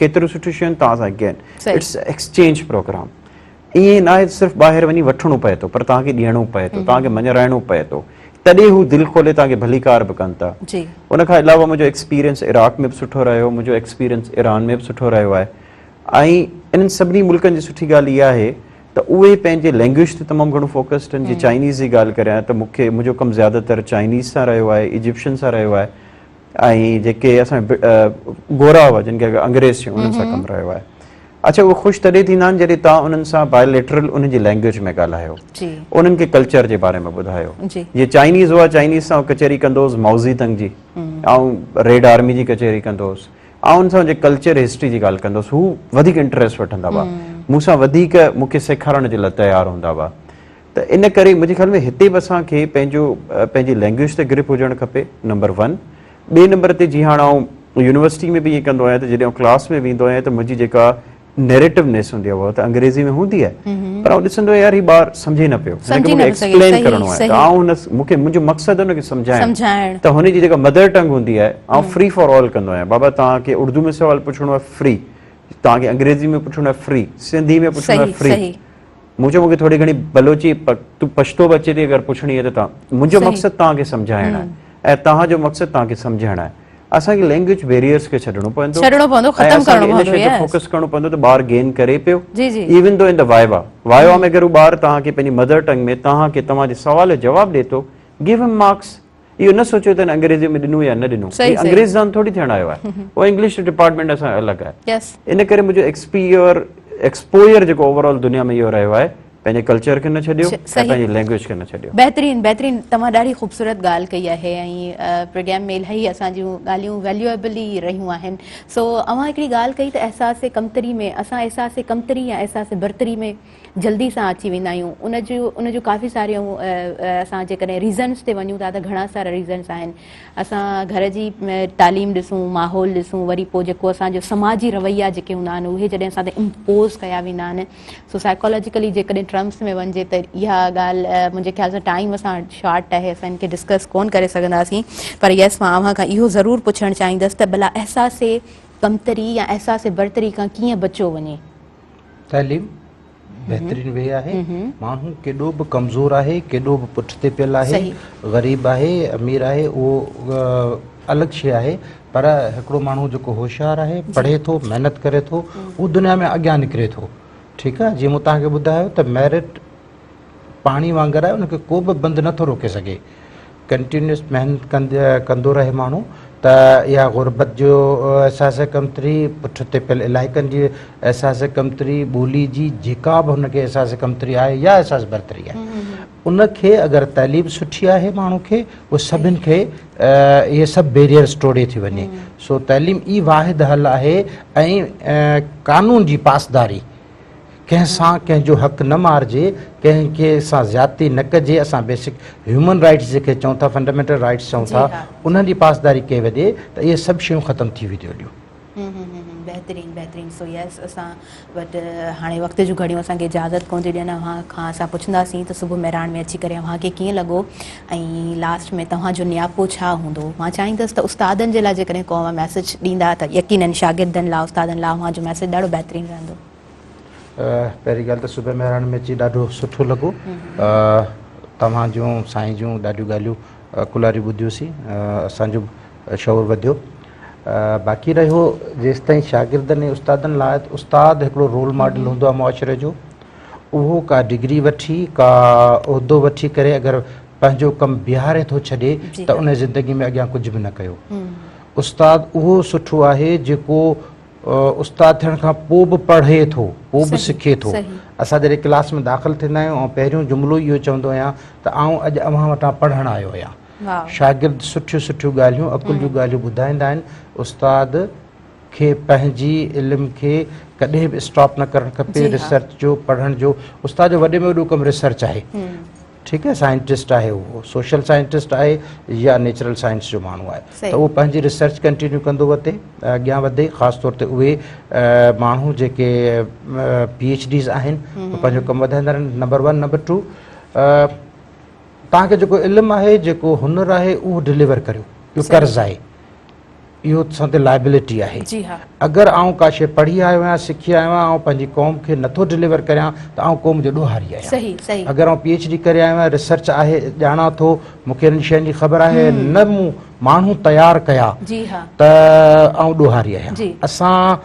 ڪيتريون سٺيون شيون آهن توهان سان گين، it's exchange programme. ائين ناهي ته صرف ٻاهر وڃي وٺڻو پئي ٿو پر توهان کي ڏيڻو پئي ٿو، توهان کي مڃرائڻو پئي ٿو، تڏهن هو دل کولي توهان کي ڀليڪار به ڪن ٿا. ان کان علاوه منهنجو ايڪسپيرينس عراق ۾ به سٺو رهيو، منهنجو ايڪسپيرينس ايران ۾ به سٺو رهيو آهي ۽ انهن سڀني ملڪن جي سٺي ڳالهه اها آهي ته اهي پنهنجي لينگويج تي تمام گهڻو فوڪسڊ آهن. جي چائنيز جي ڳالهه ڪريان ته مون کي منهنجو ڪم زياده تر چائنيز سان رهيو آهي، ايجپشن سان رهيو آهي ۽ جيڪي اسان گورا هئا جن کي انگريز چيون انهن سان ڪم رهيو آهي. اڇا اهي خوش تڏهن ٿيندا آهن جڏهن توهان انهن سان بائليٽرل انهن جي لينگويج ۾ ڳالهايو، انهن کي ڪلچر جي باري ۾ ٻڌايو. جيئن چائنيز هئا، چائنيز سان ڪچهري ڪندو هوس مائوزي تنگ جي، آئون ريڊ آرمي جي ڪچهري ڪندو هوس، آئون ان سان جي ڪلچر هسٽري جي ڳالهه ڪندو هوس، هو وڌيڪ انٽريسٽ وٺندا هئا مون سان، وڌيڪ مون کي سيکارڻ جي لاء تيار هوندا هئا. ته ان ڪري منهنجي خيال ۾ هتي به اسان کي پنهنجو پنهنجي لينگويج تي گرپ هجڻ کپي نمبر ون. ٻئي نمبر تي جيئن هاڻ آئون يونيورسٽي ۾ به ائين ڪندو آهيان ته جڏهن آئون ڪلاس ۾ ويندو آهيان ته منهنجي جيڪا نيريٽونيس هوندي آهي اها ته انگريزي ۾ هوندي آهي پر آئون ڏسندو آهيان يار هي ٻار سمجهي نه پيو، هن کي مونکي ايڪسپلين ڪرڻو آهي ته آئون هن مونکي منهنجو مقصد هن کي سمجهائڻ ته هن جي جيڪا مدر ٽنگ هوندي آهي آئون فري فار آل ڪندو آهيان. بابا توهان کي اردو ۾ سوال پڇڻو آهي فري، توهان کي انگريزي ۾ پڇڻو آهي فري، سنڌي ۾ پڇڻو آهي فري. مون چيو مونکي ٿوري گهڻي بلوچي پشتو به اچي ٿي اگر پڇڻي آهي ته توهان، منهنجو مقصد توهان کي سمجهائڻ آهي ۽ توهان جو مقصد توهان کي سمجهڻ آهي. اسان کي لينگويج بيريئرز کي ڇڏڻو پوندو، ڇڏڻو پوندو، ختم ڪرڻو پوندو، ان شي تي فوڪس ڪرڻو پوندو ته ٻار گين ڪري پيو. ايون دو ان دا وائوا، وائوا ۾ اگر هو ٻار توهان کي پنهنجي مدر ٽنگ ۾ توهان کي توهان جي سوال جو جواب ڏي ٿو، گيو هم مارڪس. اهو نه سوچيو ته هن انگريزي ۾ ڏنو يا نه ڏنو، هي انگريز دان ٿوري ٿيڻ آيو آهي، اهو انگلش ڊپارٽمينٽ اسان جو الڳ آهي. ان ڪري منهنجو ايڪسپوئر جيڪو اوور آل دنيا ۾ اهو رهيو آهي، پنهنجي ڪلچر کي نه ڇڏيو ۽ پنهنجي لينگويج کي نه ڇڏيو. بهترين بهترين، توهان ڏاڍي خوبصورت ڳالهه ڪئي آهي ۽ پروگرام ۾ الاهي اسان جون ڳالهيون ويليوئبل ئي رهيون آهن. سو اوهان هڪڙي ڳالهه ڪئي ته احساس ڪمتري ۾ اسان احساس ڪمتري يا احساس برتري ۾ جلدي سان اچي ويندا آهيون، ان جو ڪافي ساريون اسان جيڪڏهن ريزنس تي وڃون ٿا ته گهڻا سارا ريزنس آهن. اسان گهر جي تعليم ڏسون، ماحول ڏسون، وري پوء جيڪو اسان جو سماجي رويا جيڪي هوندا آهن اهي جڏهن اسان تي امپوز ڪيا ويندا آهن. سو سائيڪالاجيڪلي جيڪڏهن ٽرمس ۾ وڃجي ته اها ڳالهه منهنجي خيال سان ٽائيم اسان شارٽ آهي، اسان ان کي ڊسڪس ڪون ڪري سگهنداسين. پر يس مان اوهان کان اهو ضرور پڇڻ چاهيندس ته ڀلا احساس ڪمتري يا احساس برتري کان ڪيئن بچيو وڃي؟ تعليم بهترين وي آهي. ماڻهو ڪيڏو به ڪمزور آهي، ڪيڏو به پٺتي پيل آهي، غريب آهي، امير آهي، اهو الڳ شيء آهي، پر هڪڙو ماڻهو جيڪو هوشيار آهي، پڙهي ٿو، محنت ڪري ٿو، اهو دنيا ۾ اڳيان نڪري ٿو. ٺيڪ آهي، جيئن مون توهان کي ٻڌايو ته ميرٽ پاڻي وانگر آهي، ان کي ڪو به بند نٿو روڪي سگهي. ڪنٽينيوس محنت ڪندو رهي ماڻهو ته اها غربت جو احساس ڪمتري، پٺتي پيل علائقن جي احساس ڪمتري، ٻولي جي جيڪا به هن کي احساس ڪمتري آهي يا احساس برتري آهي، ان کي اگر تعليم سٺي آهي ماڻهو کي، اهو سڀن کي اهي سڀ بيريئرس ٽوڙي ٿي وڃي. سو تعليم ئي واحد حل آهي ۽ قانون جي پاسداري، ڪنهن سان ڪنهن جو حق نه مارجي، ڪنهن کي سان زيادتي نه ڪجي، اسان بيسڪ هيومن رائٽس جيڪي چئون ٿا، فنڊامينٽل رائٽس چئون ٿا، انهن جي پاسداري ڪئي وڃي ته اهي سڀ شيون ختم ٿي وينديون هليون. بهترين بهترين. سو يس اسان وٽ هاڻي وقت جون گهڙيون اسان کي اجازت ڪونه ٿيون ڏين. اوهان کان اسان پڇنداسين ته صبح مهراڻ ۾ اچي ڪري اوهان کي ڪيئن لڳو ۽ لاسٽ ۾ توهان جو نياپو ڇا هوندو. مان چاهيندس ته استادن جي لاء جيڪڏهن ڪو اوهان ميسيج ڏيندا ته يقينن شاگردن لاء استادن لاء اوهان جو ميسيج ڏاڍو بهترين رهندو. پهرين ڳالهه ته صبح مهراڻ ۾ اچي ڏاڍو سٺو لڳو. توهان جون سائين جون ڏاڍيون ڳالهيون ڪلاريون ٻڌيوسين، اسان جو به شعور وڌيو. باقي رهيو جيستائين شاگردن ۽ استادن لاء ته استاد هڪڙو رول ماڊل هوندو آهي معاشري جو اهو ڪا ڊگري وٺي ڪا عهدو وٺي ڪري اگر پنهنجو ڪم بيهاري ٿو ڇڏي ته ان زندگي ۾ اڳيان ڪجهه به نه ڪيو. استاد اهو سٺو آهي جيڪو استاد ٿيڻ کان پوء به پڙهي ٿو پوء به سکي ٿو. اسان جڏهن ڪلاس ۾ داخل ٿيندا آهيون آئون پهريون جملو ئي اهو چوندو آهيان ته آئون اڄ اوهان وٽان پڙهڻ آيو آهيان. شاگرد سٺيون سٺيون ڳالهيون عقل جون ڳالهيون ٻڌائيندا آهن استاد کي پنهنجي علم کي ڪڏهن به اسٽاپ نه ڪرڻ کپي ريسرچ جو پڙهڻ جو استاد جو وڏي ۾ وڏو ڪم ريسرچ آهي ٺيڪ آهي سائنٽسٽ آهي اهو سوشل سائنٽسٽ آهي يا نيچرل سائنس جو ماڻهو آهي ته اهو پنهنجي ريسرچ ڪنٽينيو ڪندو وتي اڳيان وڌي خاص طور تي اهي ماڻهو جيڪي پي ايڇ ڊيز آهن پنهنجو ڪم وڌائيندا رهن نمبر ون نمبر ٽو توهان کي جيڪو علم آهي جيڪو هنر آهي اهو ڊليور ڪريو اهو قرض آهي اهو اسان تي لائبلٽي آهي. اگر آئون ڪا شيء پڙهي آيو آهيان، سکي آيو آهيان، آئون پنهنجي قوم کي نٿو ڊليور ڪريان ته آئون قوم جو ڏوهاري آهيان. اگر آئون پي ايڇ ڊي ڪري آيو آهيان، ريسرچ آهي، ڄاڻان ٿو، مون کي انهن شين جي خبر آهي، نه مون ماڻهو تيار ڪيا ته آئون ڏوهاري آهيان. اسان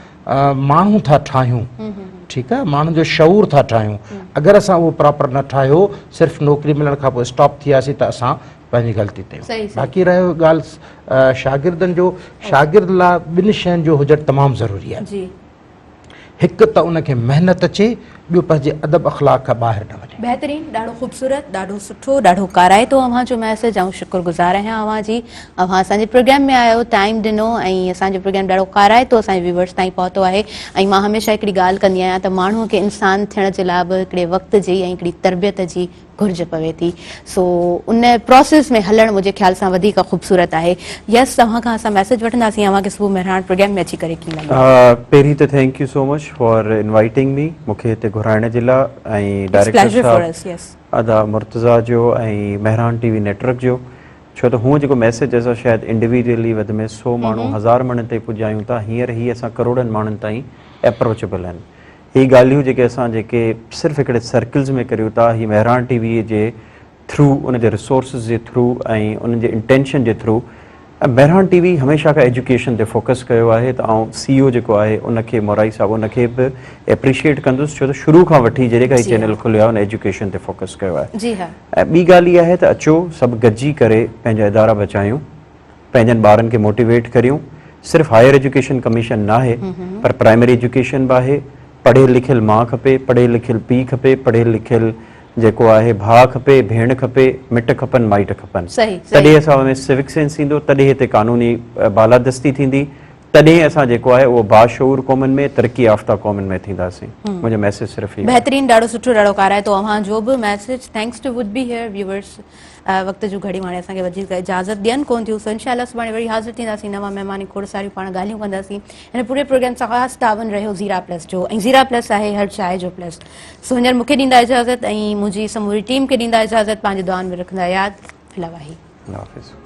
ماڻهو ٿا ٺاهيون، ٺيڪ آهي، ماڻهن جو شعور ٿا ٺاهيون. اگر اسان اهو پراپر نه ٺاهيو، صرف نوڪري ملڻ کان پوء اسٽاپ ٿي وياسين ته اسان پنهنجي غلطي تي باقي رهيو ڳالهه شاگردن جو شاگرد لاء ٻن شين جو هجڻ تمام ضروري آهي هڪ ته ان کي محنت اچي ٻيو پنهنجي ادب اخلاق کان ٻاهر نه وڃي. بهترين ڏاڍو خوبصورت ڏاڍو سٺو ڏاڍو ڪارائتو اوهان جو ميسيج آئون شڪر گذار آهيان اوهان جي اوهان اسان جي پروگرام ۾ آيو ٽائيم ڏنو ۽ اسان جو پروگرام ڏاڍو ڪارائتو اسان جي ويورز تائين پهتو آهي ۽ مان هميشه هڪڙي ڳالهه ڪندي آهيان ته ماڻهو کي انسان ٿيڻ جي لاء به هڪڙي وقت جي ۽ هڪڙي تربيت جي گهرج پوي ٿي سو ان پروسيس ۾ هلڻ منهنجي خيال سان وڌيڪ خوبصورت آهي يس توهان کان اسان ميسيج وٺنداسين اوهان کي صبح مهراڻ پروگرام ۾ اچي ڪري ڪيئن لڳو. پهرين ته thank you so much for inviting me مون کي هتي گهرائڻ جي لا ۽ ڊائريڪٽر صاحب ادا مرتضيٰ جو ۽ مهراڻ ٽي وي نيٽورڪ جو ڇو ته هونء جيڪو ميسيج اسان شايد انڊيويجولي وڌ ۾ سو ماڻهو هزار ماڻهن تائين پڄايون ٿا هينئر هي اسان ڪروڙن ماڻهن تائين اپروچبل آهن هي ڳالهيون جيڪي اسان جيڪي صرف هڪڙي سرڪلز ۾ ڪريون ٿا هي مهراڻ ٽي وي جي ٿرو ان جي ريسورسز جي ٿرو ۽ انهن جي انٽينشن جي ٿرو ۽ مهراڻ ٽي وي هميشه کان ايجوڪيشن تي فوڪس ڪيو آهي ته آئون سي او جيڪو آهي ان کي مورائي صاحب ان کي به اپريشيئيٽ ڪندس ڇو ته شروع کان وٺي جڏهن کان هي چينل کليو آهي ان ايجوڪيشن تي فوڪس ڪيو آهي ۽ ٻي ڳالهه اها آهي ته اچو سڀ گڏجي ڪري پنهنجا ادارا بچايون پنهنجن ٻارن کي موٽيويٽ ڪريون صرف هائير ايجوڪيشن ڪميشن ناهي پر پرائمري ايجوڪيشن به آهي پڙهيل لکيل ماء کپي پڙهيل لکيل پيء کپي پڙهيل لکيل جيڪو آهي ڀاء کپي ڀيڻ کپي مٽ کپن مائٽ کپن تڏهن اسان ۾ سوڪ سينس ايندو تڏهن هتي قانوني بالادستي ٿيندي تڏهن اسان جيڪو آهي اهو باشعور قومن ۾ ترقي يافته قومن ۾ ٿينداسين منهنجو ميسيج صرف هي آهي. بهترين ڏاڍو سٺو ڏاڍو ڪارائتو اوهان جو به message thanks to would be here viewers وقت جون گهڙيون هاڻي اسان کي وڌيڪ اجازت ڏين ڪون ٿيون سو انشاء الله سڀاڻي وري حاضر ٿينداسين نوان مهمان ۽ کوڙ ساريون پاڻ ڳالهيون ڪنداسين هن پوري پروگرام سان خاص تعاون رهيو زيرا پلس جو ۽ زيرا پلس آهي هر چاء جو پلس سو هينئر مونکي ڏيندا اجازت ۽ منهنجي سموري ٽيم کي ڏيندا اجازت پنهنجي دعائن ۾ رکندا ياد الله واهي. الله حافظ.